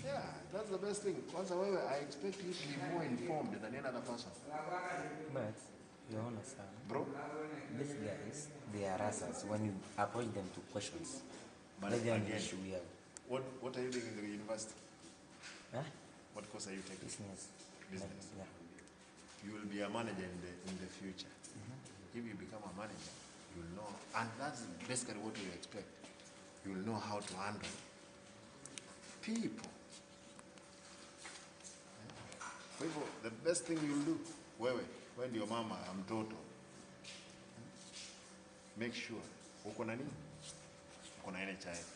yeah, that's the best thing. Kwanza wewe, I expect you to be more informed than any other person. But, Your Honor, sir, bro, these guys, they harass us when you approach them to questions. But That's the only again, issue we have. What are you doing in the university? Huh? What course are you taking? Business. Business. Yeah. You will be a manager in the future. If you become a manager, you will know, and that's basically what we expect. You will know how to handle people. Kwa hivyo, the best thing you'll do, wewe, wewe ndio mama ya mtoto. Make sure uko na nini? Uko na NHIF.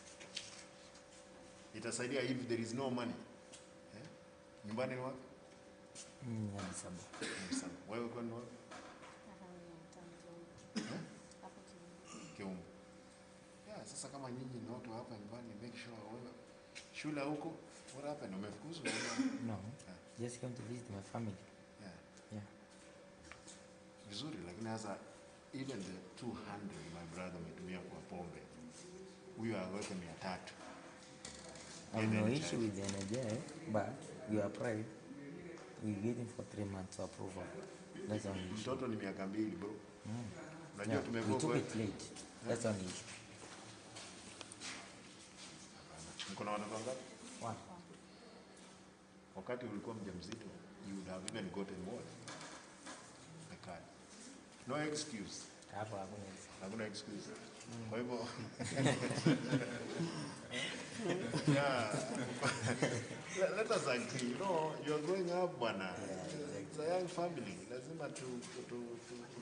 Itasaidia if there is no money. Eh? Nyumbani ni wapi? Nyamisabo. Nyamisabo. Wewe kwani ni wapi? Kiumbu. Yeah, sasa kama nyinyi ni watu hapa nyumbani, make sure wewe shule huko, what happened? Umefukuzwa? No. Just come to visit my family. Yeah. Yeah. Vizuri, lakini sasa even the 200 my brother umetumia kwa pombe. Huyo aweke 300. I'm no issue with the NHIF, but we are pride. We're waiting for 3 months approval. That's only issue. Mtoto ni miaka 2 bro. Unajua Yeah, tumekuwa we took kwa it late. That's only issue. Mko na watoto wangapi? One. Wakati ulikuwa mjamzito, you would have even gotten what? The card. No excuse. Hapo hakuna excuse. Hakuna excuse. Kwa hivyo yeah. Let us agree. You know, you are growing up bwana. Yeah, exactly. It's a young family. Lazima to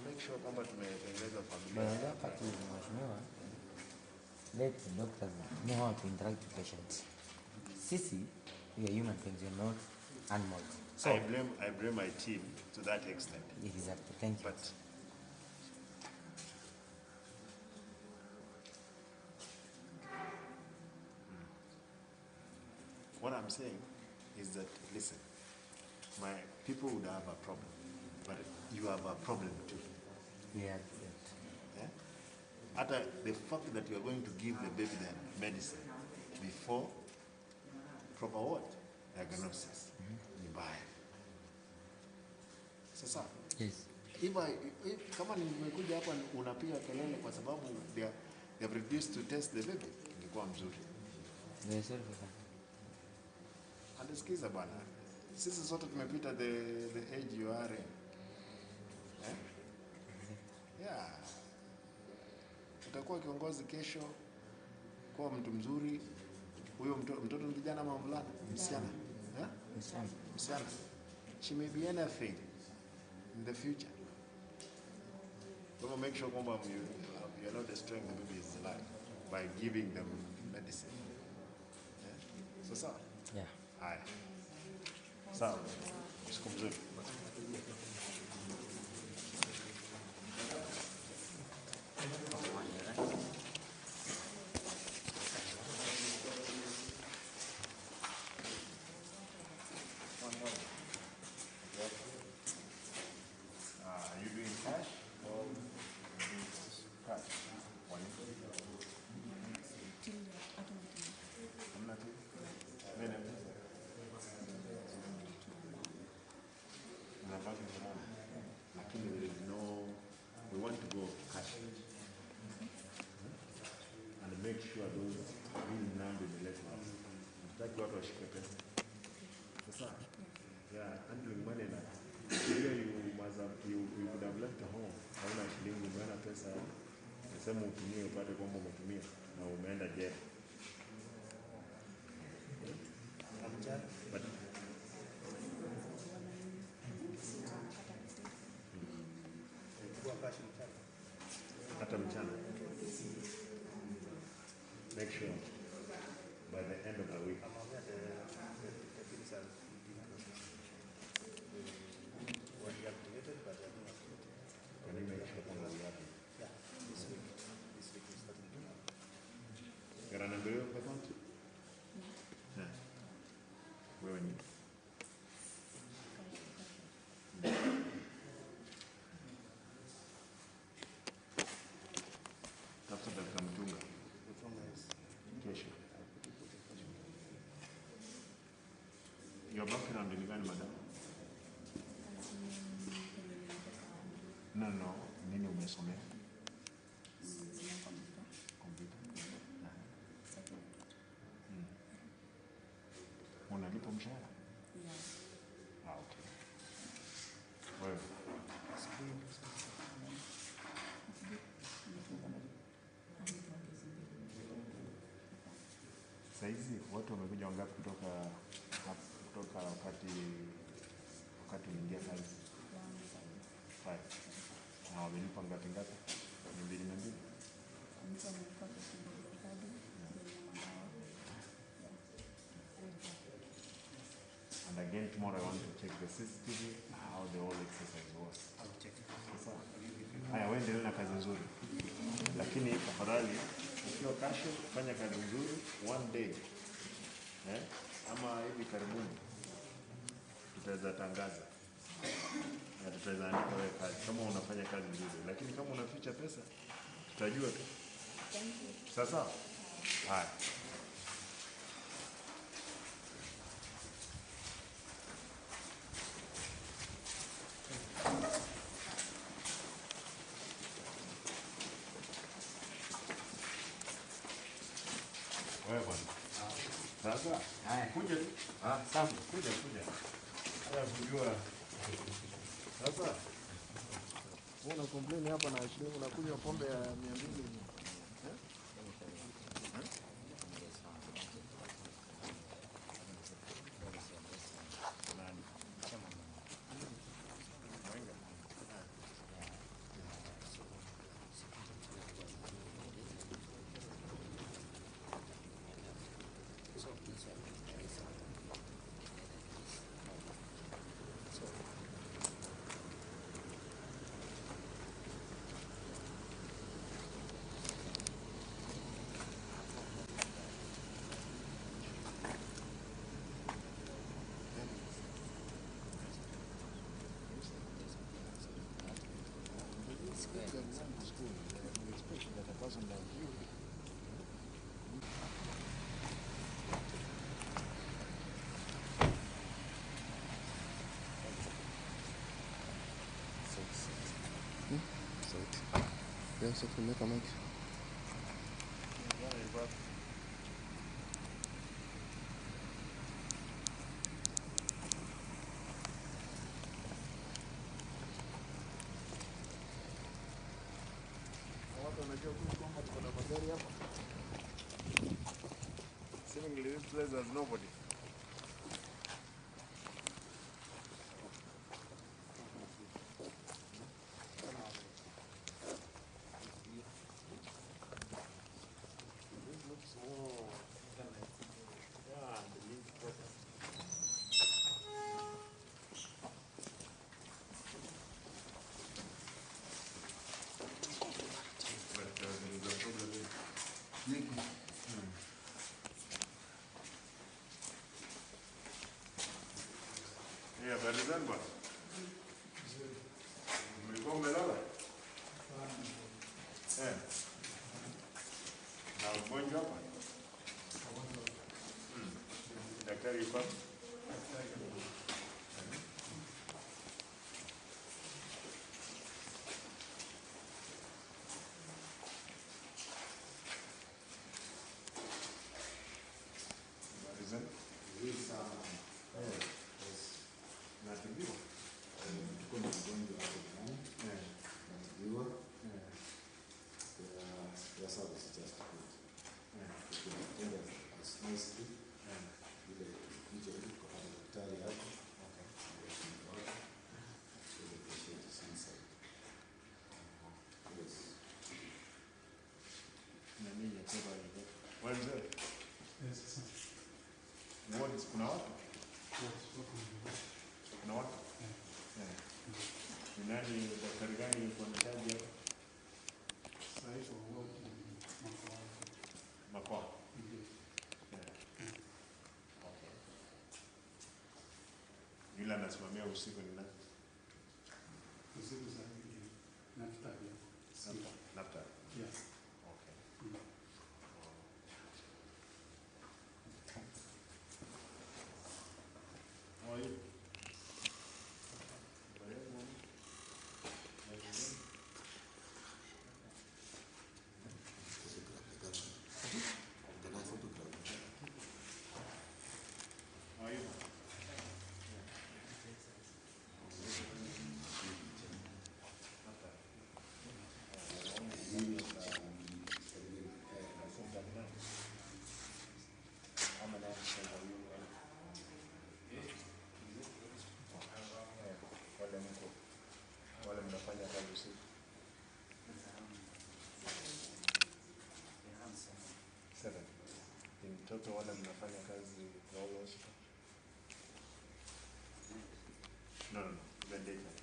make sure kwamba tumetengeneza familia. But wakati mheshimiwa, let the doctors know how to interact with patients. Sisi, we are human beings, we are not animals. So I blame my team to that extent. Exactly. Thank you. But what I'm saying is that, listen, my people would have a problem, but you have a problem too. Yeah. Yeah? After the fact that you are going to give the baby the medicine before proper what? Diagnosis. Ni mbaya. Sasa, Yes. if kama nimekuja hapa unapiga kelele kwa sababu they have refused to test the baby, ingekuwa mzuri. Very sorry for that. Andisikiza bwana. Sisi sote tumepita the age you are in. Eh? Yeah. Utakuwa kiongozi kesho, kuwa mtu mzuri. Huyo mtoto ni kijana ama mvulana? Msichana. Eh? Msichana. Msichana. She may be anything in the future. So make sure kwamba you are not destroying the baby's life by giving them medicine. Yeah? So sawa? Yeah. Haya. Sawa. Siku mzuri. Are you doing cash or cash? Hamna tu? Nene M-Pesa? Unabaki mkononi. Lakini there is no, we want to go cash. And make sure those real number imeletwa hapa. Hatutaki watu washike pesa. Sasa, yeah, handling money na here you must have, you could have left home. Hauna shilingi, umeona pesa, unasema utumie upate kwamba umetumia na umeenda jela. But hata mchana. Make sure by the end of the week. I'm aware the things are being processed. They were deactivated, but they are being activated. Can you make sure kwamba we have it? Yeah, this week. This week is starting tomorrow. You're an employee of the county? Yeah. Wewe ni? Your background ni gani, madam? No, nini umesomea? Computer. Unalipwa mshahara? Yeah. Ah, okay. Wewe? Saizi watu wamekuja wangapi kutoka wakati uliingia kazi? 5. Na wamelipa ngapi ngapi? 200 200. Mtu amelipa 50,000. And again tomorrow I want to check the CCTV how the whole exercise was. I'll check it. Sasa haya, wewe endelea na kazi nzuri. Lakini tafadhali ukiwa kasho fanya kazi nzuri one day. Ama hivi karibuni tutaweza tangaza na tutaweza andika wewe kazi kama unafanya kazi nzuri, lakini kama unaficha pesa tutajua tu. Sasa haya. Wewe bwana. Sasa kuja tu. Sawa, kuja. Haya kujua. Sasa wewe una complain hapa na shilingi unakunywa pombe ya 200. Yes, if we make a mic. Seemingly this place has nobody. This looks more yeah, the leaf proper. But there is a problem here. Yeah, habari zenu bwana? Mlikuwa mmelala? Na mgonjwa hapa? Daktari yuko hapa? Habari zenu? Nzuri sana. Yes. Natibiwa? Tuko na mgonjwa hapo ndani. Natibiwa. Their service is just good. Tukienda as nicely. Ile tulikuja hivi tukapata daktari hapo. Okay. So the patient is inside. Yes. Nani yakoba yuko? Wewe mzee? Yes, sir. Wards kuna watu? Yes, wako. Kuna watu? Ni nani daktari gani yuko in charge hapa? Sasa hivi ward ni Makoa. Makoa. Ndio. Okay. Yule anasimamia usiku ni nani? Usiku saa hivi Naftali. Naftali. Yes. Okay. Mtoto wale mnafanya kazi kwa all hospital? No, no, no. The daytime.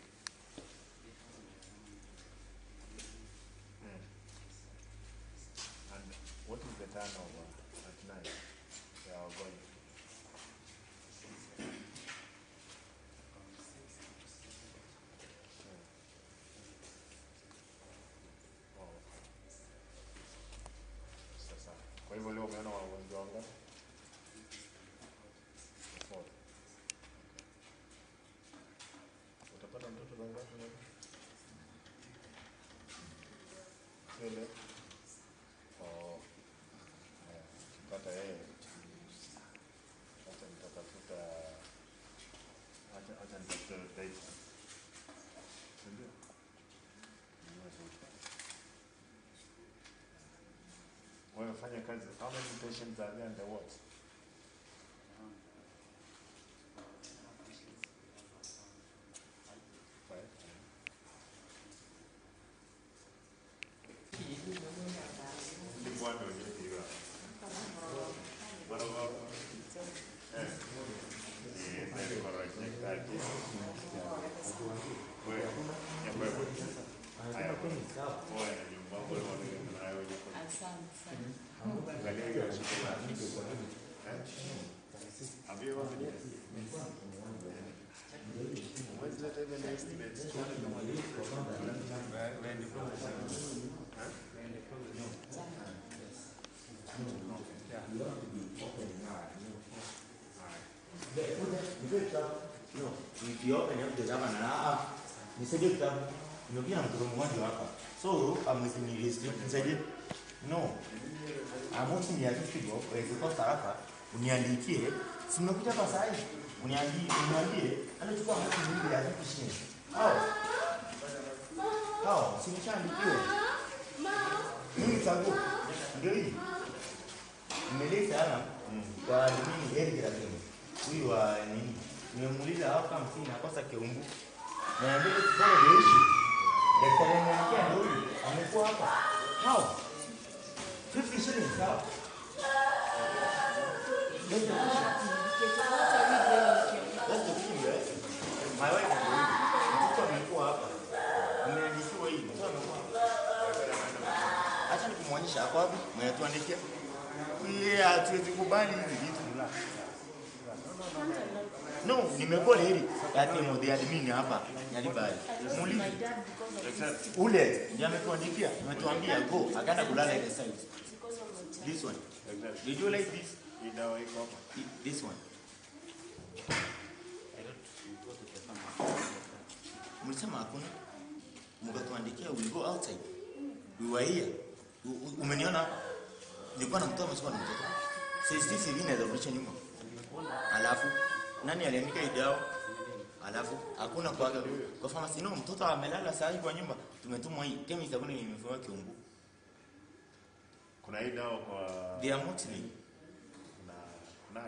And what is the turnover at night? They are going. Oh. Sasa. Kwa hivyo leo umeona wagonjwa wangapi? 4. Utapata mtoto wangapi leo? Sio leo. Oh. Ukipata yeye, acha nitatafuta, acha nitafute data. Ndio. Wewe fanya kazi. How many patients are there in the ward? 5. Have you ever been here? When's the time and estimate? We're in the process. We're in the process. Yeah. You have to be open now. No, if you open up the governor, nisaidie kitabu. Nimekuja na mtoto mmoja hapa. So, I'm nisaidie. No. I'm working ya 50 bob, kwa hapa, uniandikie. Si nimekuja hapa sasa hivi. Uniambie, anachukua hati mbili ya 50 shillings. Hao. Hao, si nishaandikiwa. Mimi tangu ndio hii. Nimeleta hapa kwa admin Eric Rakimu. Huyu wa nini? Nimemuuliza hapa 50 nakosa Keumbu. Na ndio follow the issue. Daktari ameniambia ndio huyu amekuwa hapa. How? 50 shillings how? That's the thing, right? My wife ndio huyu. Mtoto amekuwa hapa. Ameandikiwa hii. Mtoto amekuwa hapa. Acha nikumuonyesha hapo wapi? Mwenye tuandikia. Yeah, hatuwezi kubali hizi vitu. No, nimekuwa heri. Ati mmoja admin hapa Nyalibali. Muulize. Ule ndiye ametuandikia, ametuambia go, akaenda kulala ile side. This one. Did you like this? Hii dawa iko hapa. This one. I don't go to the pharmacy. Mlisema hakuna. Mkatuandikia we go outside. We were here. Umeniona hapa? Nilikuwa na mtoto amesema na mtoto. CCTV inaweza kurudisha nyuma. Alafu nani aliandika hii dawa? Alafu hakuna kwa pharmacy. No, mtoto amelala saa hii kwa nyumba. Tumetumwa hii. Chemist hakuna imefungwa Kiumbu. Kuna hii dawa kwa They are mostly na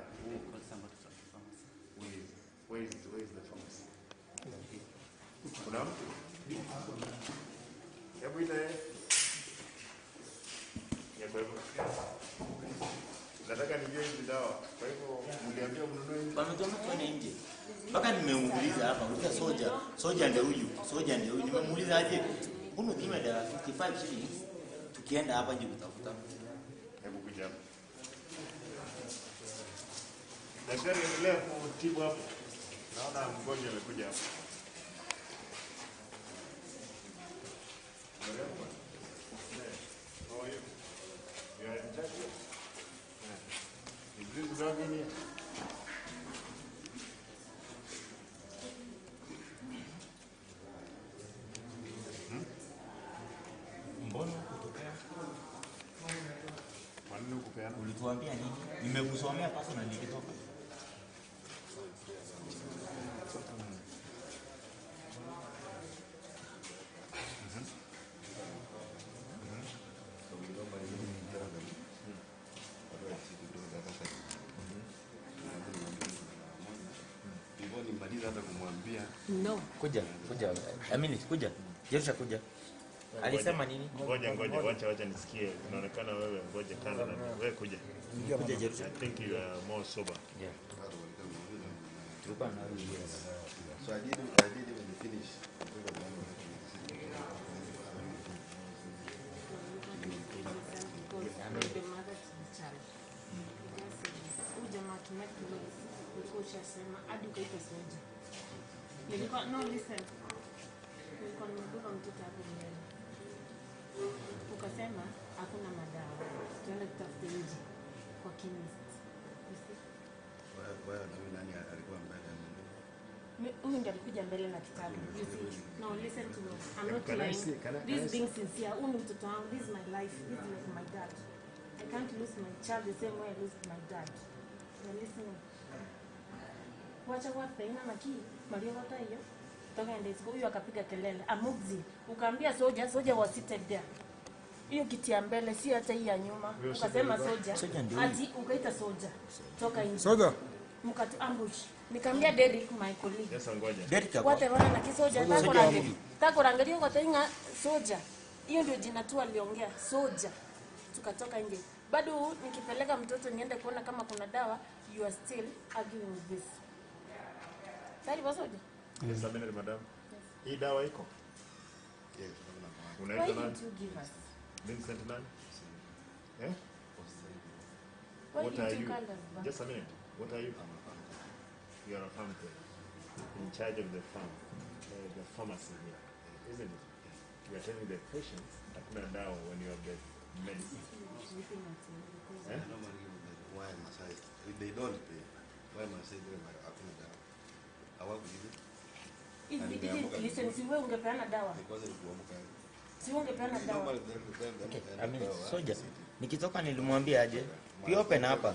where is the pharmacy? Kuna mtu? Hebu ita yeye. Nataka nijue hizi dawa. Kwa hivyo mliambiwa mnunue hizi. Wametoa tuende nje. Mpaka nimemuuliza hapa, uliza soja. Soja ndio huyu. Soja ndio huyu. Nimemuuliza aje? Mbona dhima dawa 55 shillings tukienda hapa nje kutafuta. Hebu kuja hapa. Daktari, endelea kutibu hapo. Naona mgonjwa amekuja hapa. How are you? You are in charge here? Yeah. Is this dog in here? Mbona kutokea? Kwa nini hukupeana? Ulituambia nini? Nimekusomea personal nikitoka. Nimaliza hata kumwambia. No. Kuja, kuja. Amini, kuja. Jerusha kuja. Alisema nini? Ngoja ngoja, wacha nisikie. Inaonekana wewe ngoja kando na wewe kuja. Kuja Jerusalem. I think you are more sober. Yeah. Tulikuwa na yes. So I didn't even finish. The mother to the child. Huyu jamaa akimake noise, ulikuwa ushasema hadi ukaita soja. Nilikuwa no listen. Nilikuwa nimebeba mtoto hapo mbele. Ukasema hakuna madawa. Tuende tutafute nje kwa chemist. You see? Wewe nani alikuwa mbele? Huyu ndiye alikuja mbele na kitabu. You see? No, listen to me. I'm not lying. This is being sincere. Huyu ni mtoto wangu. This is my life. This is like my dad. I can't lose my child the same way I lose my dad. You're listening. Wacha watu na naki Maria wata hiyo. Toka ende siku huyu akapiga kelele. Amuzi. Ukaambia soja was seated there. Hiyo kiti ya mbele si hata hii ya nyuma. Ukasema soja. Ati ukaita soja. Toka nje. Soja. Mkatu ambush. Nikamwambia Derek my colleague. Yes, ngoja. Derek wote wana na kisoja tako rangalia kwa tenga soja. Hiyo ndio jina tu aliongea soja. Tukatoka nje. Bado nikipeleka mtoto niende kuona kama kuna dawa, you are still arguing with this. Tayari boss soja? Yes, minute madam. Hii dawa iko? Yes, unaitwa nani? Give us. Vincent nani? Eh? What are you? Just a minute. What are you? You are a farm in charge of the farm, the pharmacy here, isn't it? You are telling the patients hakuna dawa when you have the medicine. Eh? Why must I? They don't pay. Why must I do hakuna dawa? Hawakujibu. If we didn't listen, si wewe ungepeana dawa. Si ungepeana dawa. Okay, I mean, soja. Nikitoka nilimwambia aje. Pia open hapa.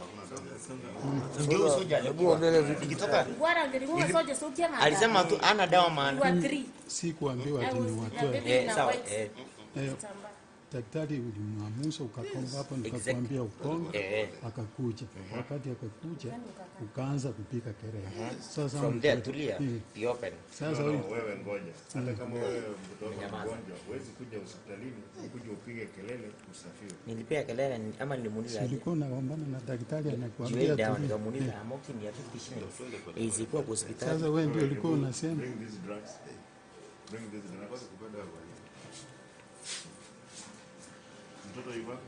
Ndio soja alikuwa. Nikitoka alisema tu ana dawa maana. Si kuambiwa ati ni watoe. Sawa. Daktari ulimwamusha ukakonga hapo nikakwambia ukonge akakuja. Wakati akakuja ukaanza kupika kelele. Sasa from there tulia be open. Sasa wewe ngoja. Hata kama wewe mtoto mgonjwa huwezi kuja hospitalini ukuje upige kelele usafiri. Nilipiga kelele ama nilimuuliza aje? Nilikuwa nagombana na daktari anakuambia tu. Nikamuuliza amoxicillin ya 50 shillings. Izikuwa kwa hospitali. Sasa wewe ndio ulikuwa unasema bring these drugs. Bring these drugs. Mtoto yuko wapi?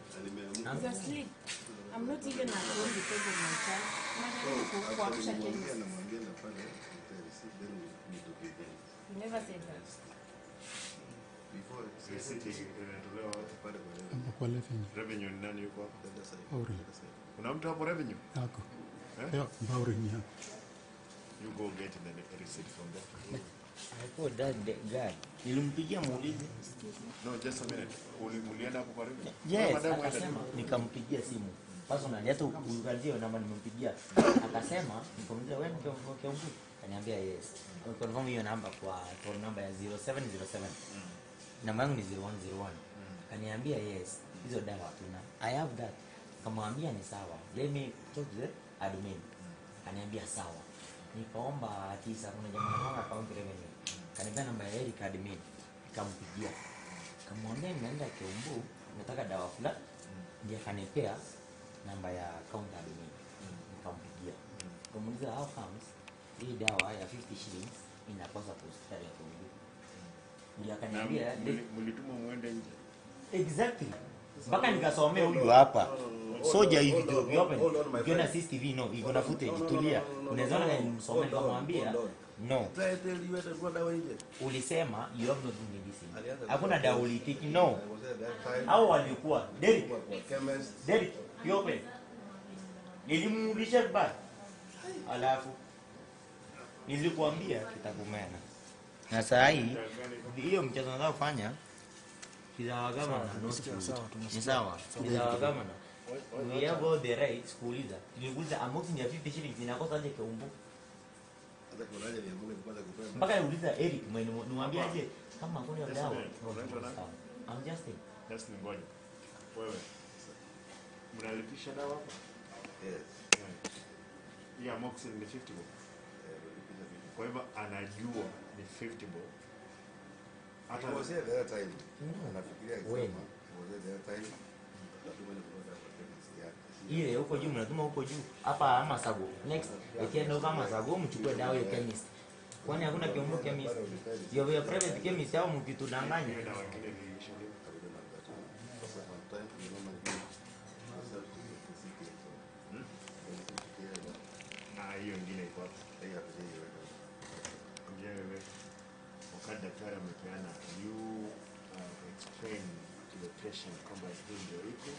He's asleep. I'm not even at home because of my child. Najaribu kuamsha chemist. You never said that. Receipt inatolewa wapi? Kwa revenue. Revenue ni nani yuko hapa? Kuna mtu hapo revenue? Yako. Yeah, Bauri yako. You go get the receipt from there. I called that guy. Nilimpigia muulize. No, just a minute. Ulienda hapo kwa revenue? Yes, akasema nikampigia simu. Personally, hata uangalie namba nimempigia. Akasema nikamuuliza wewe ni Kiambu? Akaniambia yes. Confirm hiyo namba kwa phone number ya 0707. Namba yangu ni 0101. Akaniambia yes, hizo dawa hatuna. I have that. Nikamwambia ni sawa. Let me talk to the admin. Akaniambia sawa. Nikaomba tisa kuna jamaa mmoja account revenue. Kanipea namba ya Eric admin. Nikampigia. Nikamwambia ninaenda Kiambu, nataka dawa fulani. Ndiye akanipea namba ya account admin. Nikampigia. Nikamuuliza how comes hii dawa ya 50 shillings inakosa kwa hospitali ya Kiambu. Ndiye akaniambia mlituma muende nje. Exactly. Mpaka nikasomea huyu hapa. Soja hivi ndio open. Ukiona CCTV no, iko na footage tulia. Unaweza ona nilimsomea nikamwambia no. Ulisema you have not medicine. Hakuna dawa ulitiki no. Hao walikuwa Derek. Derek, you open. Nilimuulisha vibaya. Alafu nilikuambia kitakumena. Na saa hii hiyo mchezo nataka kufanya kizawa ni sawa. Kizawa we have all the rights kuuliza. Nilikuuliza amoxicillin ya 50 shillings inakosa aje Kiambu? Mpaka niuliza Eric mwenye niwaambia aje kama hakuna dawa. I'm just saying. Just ngoja. Wewe mnalipisha dawa hapa? Yes. Yeah, amoxicillin ni 50 bob. Kwa hivyo anajua ni 50 bob. He was here the other time. Anafikiria akisema When? he was here the other time. Lazima ni kutoka kwa chemist yake. Ile huko juu mnatuma huko juu hapa ama Sago. Next ikienda huko ama Sago mchukue dawa ya chemist. Kwani hakuna Kiambu chemist? You have your private chemist au mkitudanganya? Hiyo dawa ingine iliisha lini? Sasa one time you normally do yourself to get the CK. Na hiyo ingine iko wapi? Hiyo hatujaiweka. Mwenyewe wakati daktari amepeana, you explain to the patient kwamba hii ndio iko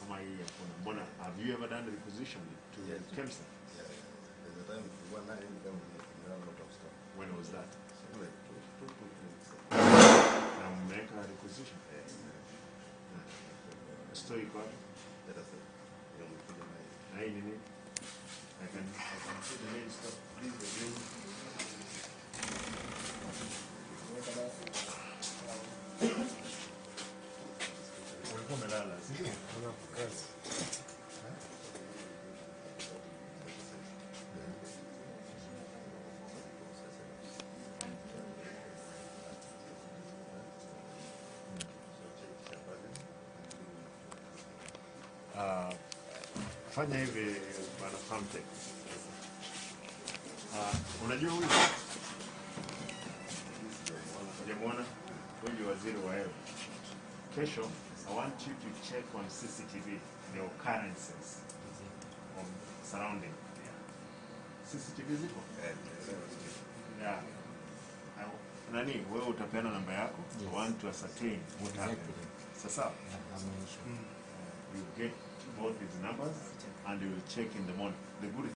ama hii hakuna. Mbona have you ever done the requisition to Yes. KEMSA? Yeah, yeah. There's a time tulikuwa naye ni kama ni run out of stock. When was that? Something like 2, 3 weeks ago. Na mmeweka requisition? Store iko wapi? Let us say. Ndio mlikuja naye. Na hii nini? I can see the main store. This is the main. Ulikuwa umelala, si ndio? Kazi. Fanya hivi bwana Famtech. Unajua huyu hujamuona? Huyu ni waziri wa health. Kesho I want you to check on CCTV the occurrences of surrounding. CCTV ziko? Yeah. Nani, wewe utapeana namba yako. Yes. I want to ascertain what happened. Exactly. Sasa Yeah, hamna issue. you get both these numbers and you will check in the morning. The good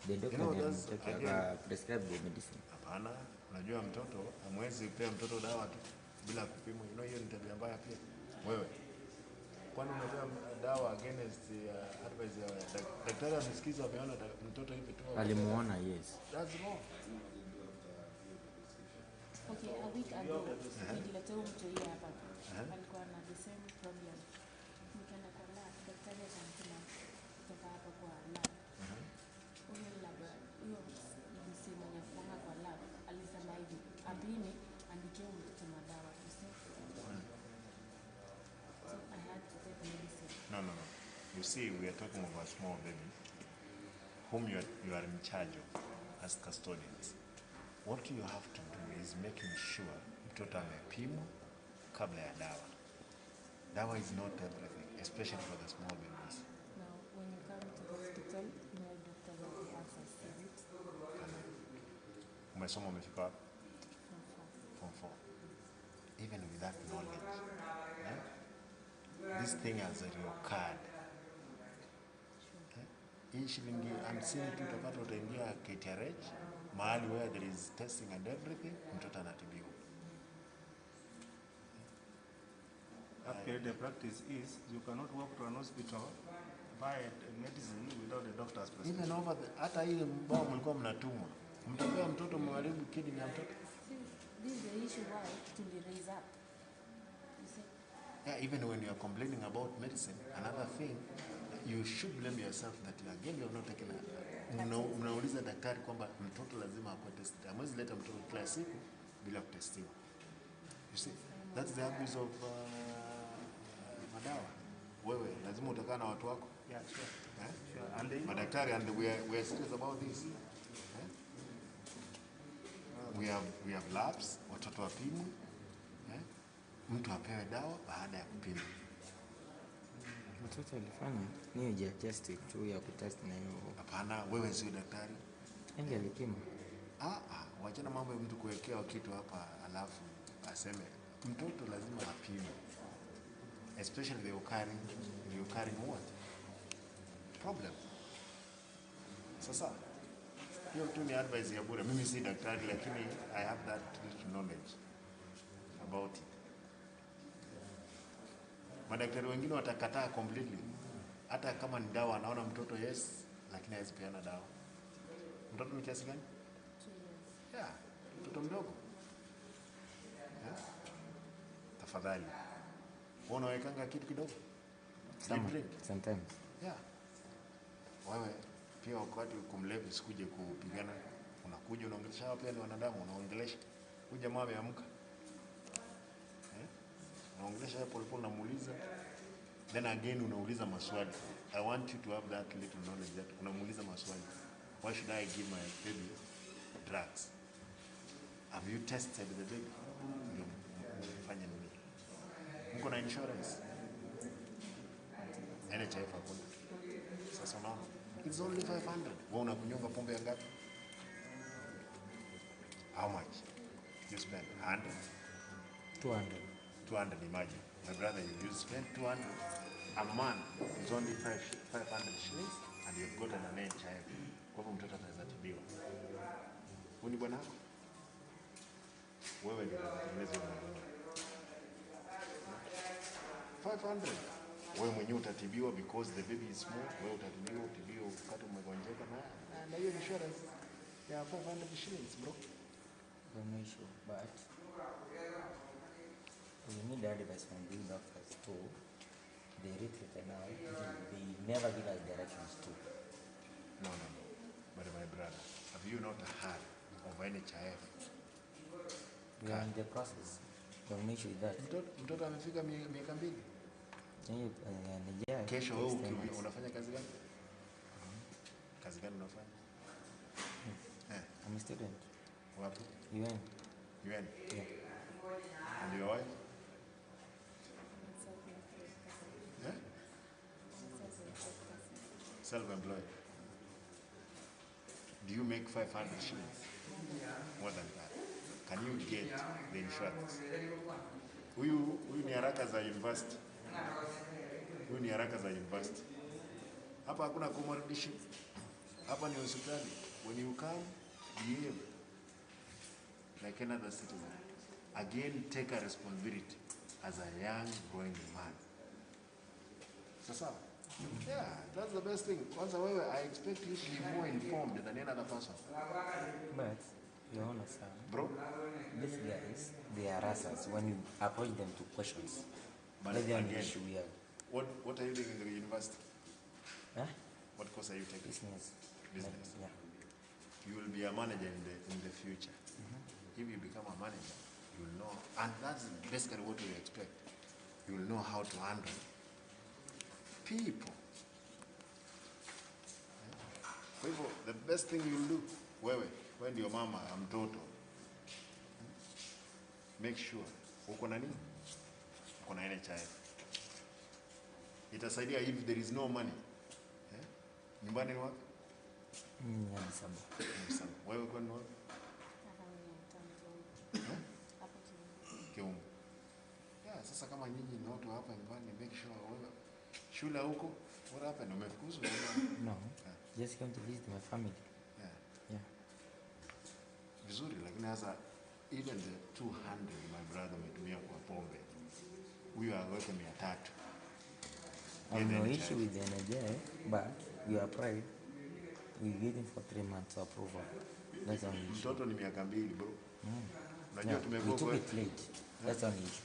The doctor You know, that's again- prescribe the medicine. Hapana, unajua mtoto hamwezi pea mtoto dawa tu bila kupimwa. You know hiyo ni tabia mbaya pia. Wewe kwani unapea dawa against advice ya daktari? Amesikiza, ameona mtoto hivi tu. Alimuona, yes. That's wrong. Okay, a week ago nililetewa mtu hii hapa. Alikuwa na the same problem. Nikaenda kwa lab, daktari akanituma kutoka hapa kwa lab. Huyo lab, huyo msi mwenye kuanga kwa lab alisema hivi, apime, andikie huyu mtoto madawa, you see. So I had to take medicine. No, no, no. You see, we are talking of a small baby whom you are in charge of as custodians. What you have to do is making sure mtoto amepimwa kabla ya dawa. Dawa is not everything, especially for the small babies. Now, when you come to hospital, no doctors have the answers, is it? Umesoma umefika wapi? Form four. Form four. Even with that knowledge, eh? This thing has reoccurred. Eh? Hii shilingi 50 tu utapata, utaingia KTRH mahali where there is testing and everything, mtoto anatibiwa. Actually, the practice is you cannot walk to an hospital, buy a medicine without a doctor's prescription. Even over the, hata hii mbao mlikuwa mnatumwa, mtapea mtoto, mharibu kidney ya mtoto. See, this is the issue why to raise up. You see? Yeah, even when you are complaining about medicine, another thing, you should blame yourself that you, again you have not taken a, mnauliza daktari kwamba mtoto lazima akuwe tested. Hamwezi leta mtoto kila siku bila kutestiwa. You see, that's the abuse of madawa. Wewe lazima utakaa na watu wako. Yeah, sure. Eh? Sure. And they, Madaktari, and we are serious about this. Eh? We have labs, watoto wapimwe. Eh? Mtu apewe dawa baada ya kupima. Mtoto alifanya ni just tu ya kutest na hiyo. Hapana, wewe sio daktari. Engi alipima. Ah, ah, wachana mambo ya mtu kuwekewa kitu hapa alafu aseme mtoto lazima apimwe. Especially the occurring what? Problem. Sasa hiyo tu ni advice ya bure. Mimi si daktari lakini I have that little knowledge about it. Madaktari wengine watakataa completely. Hata kama ni dawa anaona mtoto yes, lakini hawezi peana dawa. Mtoto ni kiasi gani? 2 years. Yeah, mtoto mdogo. Yeah. Tafadhali. Wewe unawekanga kitu kidogo? You drink? Sometimes. Yeah. Wewe pia wakati kumlevi usikuje kupigana, unakuja unaongelesha, hawa pia ni wanadamu, unaongelesha. Huyu jamaa ameamka. Eh? Unaongelesha yeye polepole, unamuuliza. Then again unauliza maswali. I want you to have that little knowledge that unamuuliza maswali. Why should I give my baby drugs? Have you tested the baby? Ndio mfanye nini? Mko na insurance? NHIF hakuna. Sasa unaona? It's only 500. Wewe unakunyonga pombe ya ngapi? How much? You spend 100? 200. 200, imagine. My brother, you spend 200 a month. It's only 500 shillings and you've got an NHIF. Kwa hivyo mtoto ataweza tibiwa. Huyu ni bwana wako? Wewe ndio unatengeneza huyo mwanaume. 500. Wewe mwenyewe utatibiwa because the baby is small. Wewe utatibiwa, utibiwa wakati umegonjeka na hiyo insurance ya 500 shillings, bro. No issue, but we need advice from these doctors too. They recruit now, they never give us directions too. No, no, no. But my brother, have you not heard of NHIF? We are in the process. We have no issue with that. Mtoto amefika miaka 2. Hiyo, Nigeria Kesho wewe takes 10 months. Unafanya kazi gani? Kazi gani unafanya? Eh, I'm a student. Wapi? UN. UN. Yeah. And your wife? Eh? Self-employed. Do you make 500 shillings? More than that. Can you get the insurance? Huyu ni haraka za university. Huyu ni haraka za university. Hapa hakuna comradeship. Hapa ni hospitali. When you come, behave like another citizen. Again, take a responsibility as a young growing man. Sasa, yeah, that's the best thing. Kwanza wewe, I expect you to be more informed than any other person. But, Your Honor, sir, bro, these guys, they are harassers when you approach them to questions. But that's the only again, issue we have. What are you doing in the university? Huh? What course are you taking? Business. Business. Yeah. You will be a manager in the future. Mm-hmm. If you become a manager, you will know, and that's basically what we expect. You will know how to handle people. Kwa hivyo, the best thing you do, wewe, wewe ndio mama ya mtoto. Make sure uko na nini? Uko na NHIF. Itasaidia if there is no money. Eh? Nyumbani ni wapi? Nyamisabo. Nyamisabo. Wewe uko ni wapi? Kiungu. Yeah, sasa kama nyinyi ni watu hapa nyumbani, make sure wewe shule huko, what happened? Umefukuzwa? No. Yeah. Just came to visit my family. Yeah. Yeah. Vizuri, lakini sasa even the 200 my brother umetumia kwa pombe. Huyo aweke 300. I have no issue with the NHIF, but we are pride. We're waiting for 3 months approval. That's only issue. Mtoto ni miaka 2 bro. Unajua Yeah, we tumekuwa took it late. That's only issue.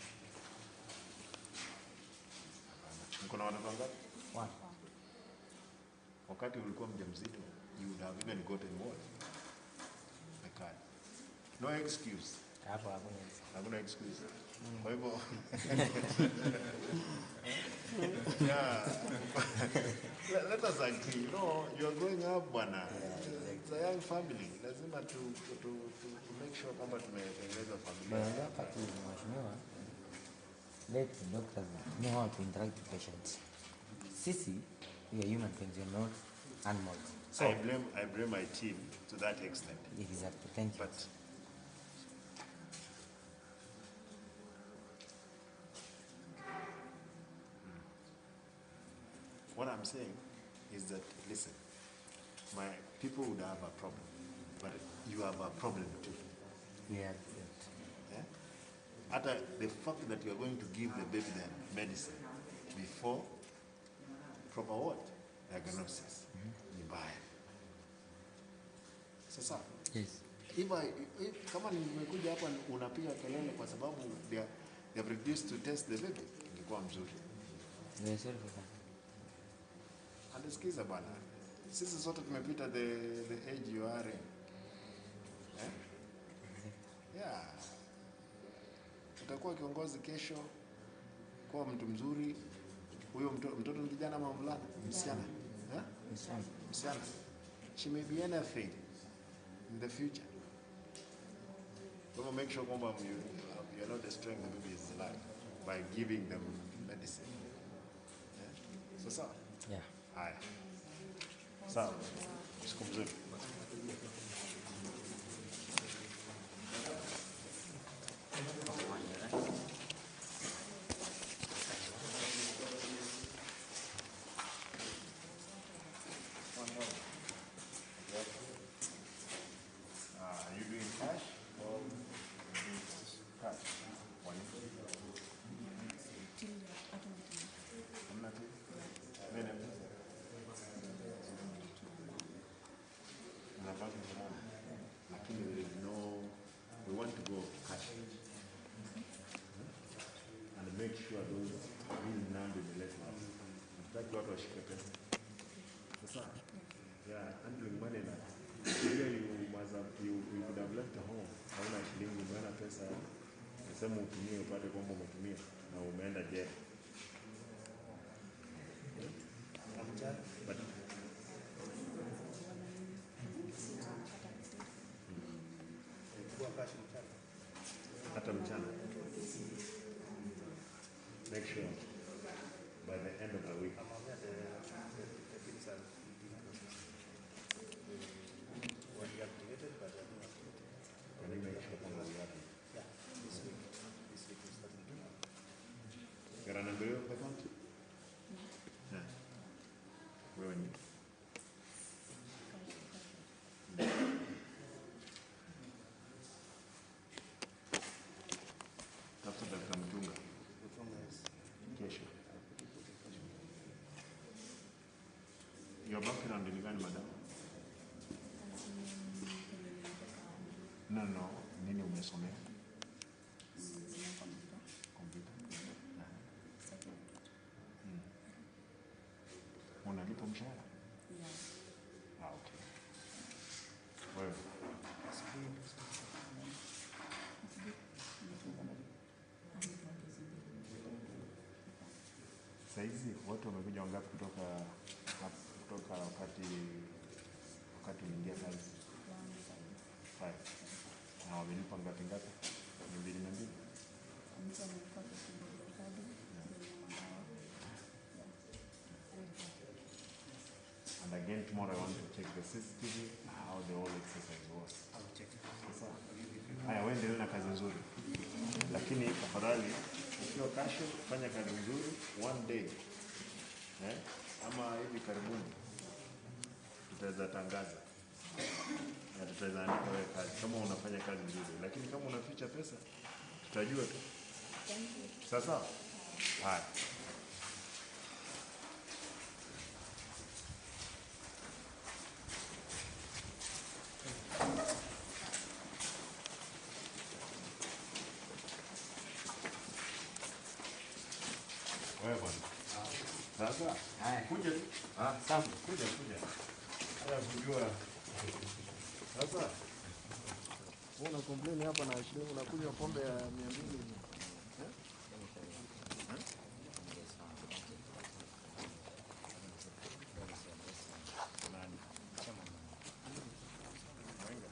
Mko na watoto wangapi? One. Wakati ulikuwa mjamzito, you would have even gotten what? The card. No excuse. Hapo hakuna excuse. Hakuna excuse. Kwa hivyo yeah. Let us agree. No, you are growing up bwana. Yeah, It's a young family. Lazima to make sure kwamba tumetengeneza familia. But hapa tu mheshimiwa, let the doctors know how to interact with patients. Sisi, we are human beings, we are not animals. So I blame my team to that extent. Exactly. Thank you. But what I'm saying is that, listen, my people would have a problem, but you have a problem too. Yeah. Yeah? After the fact that you are going to give the baby the medicine before proper what? Diagnosis. Ni mbaya. Sasa, yes. If kama nimekuja hapa unapiga kelele kwa sababu they have refused to test the baby, ingekuwa mzuri. Yes, sorry for that. Anisikiza bwana. Sisi sote tumepita the age you are in. Eh? Yeah. Utakuwa kiongozi kesho, kuwa mtu mzuri. Huyo mtoto ni kijana ama mvulana? Msichana. Eh? Msichana. Msichana. She may be anything in the future. We'll make sure kwamba you are not destroying the baby's life by giving them medicine. Yeah? Sasa? Yeah. Haya. Sawa. Siku mzuri. Are you doing cash or cash? Hamna tu. Lakini there is no, we want to go cash and make sure those real numbers imeletwa hapa. Hatutaki watu washike pesa. Sasa, yeah, handling money na ile you could have left home, hauna shilingi, umeona pesa, unasema utumie upate kwamba umetumia na umeenda jela. But hata mchana. Make sure by the end of the week. I'm aware the things are being processed. They were deactivated, but they are being activated. Can you make sure kwamba we have it? Yeah, this week. This week is starting tomorrow. You're an employee of the county? Yeah. Wewe ni? Your background ni gani, madam? No, nini umesomea? Computer. Unalipa mshahara? Yeah. Ah, okay. Wewe? Saizi watu wamekuja wangapi kutoka wakati uliingia kazi? 5. Na wamelipa ngapi ngapi? 200 200. Mtu amelipa 50,000. And again tomorrow I want to check the CCTV how the whole exercise was. I'll check. Sasa haya, wewe endelea na kazi nzuri. Lakini tafadhali ukiwa kasho fanya kazi nzuri one day. Ama hivi karibuni tutaweza tangaza na tutaweza andika wewe kazi kama unafanya kazi nzuri, lakini kama unaficha pesa tutajua tu. Sasa haya. Wewe bwana. Sasa kuja tu. Sawa, kuja. Haya kujua. Sasa wewe una complain hapa na shilingi unakunywa pombe ya 200. Nani? Mwenga.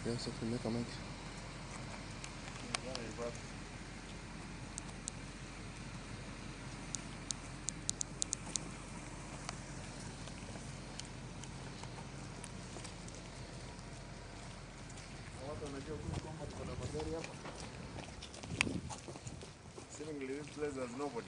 Yeah, so make a mic. Seemingly this place has nobody.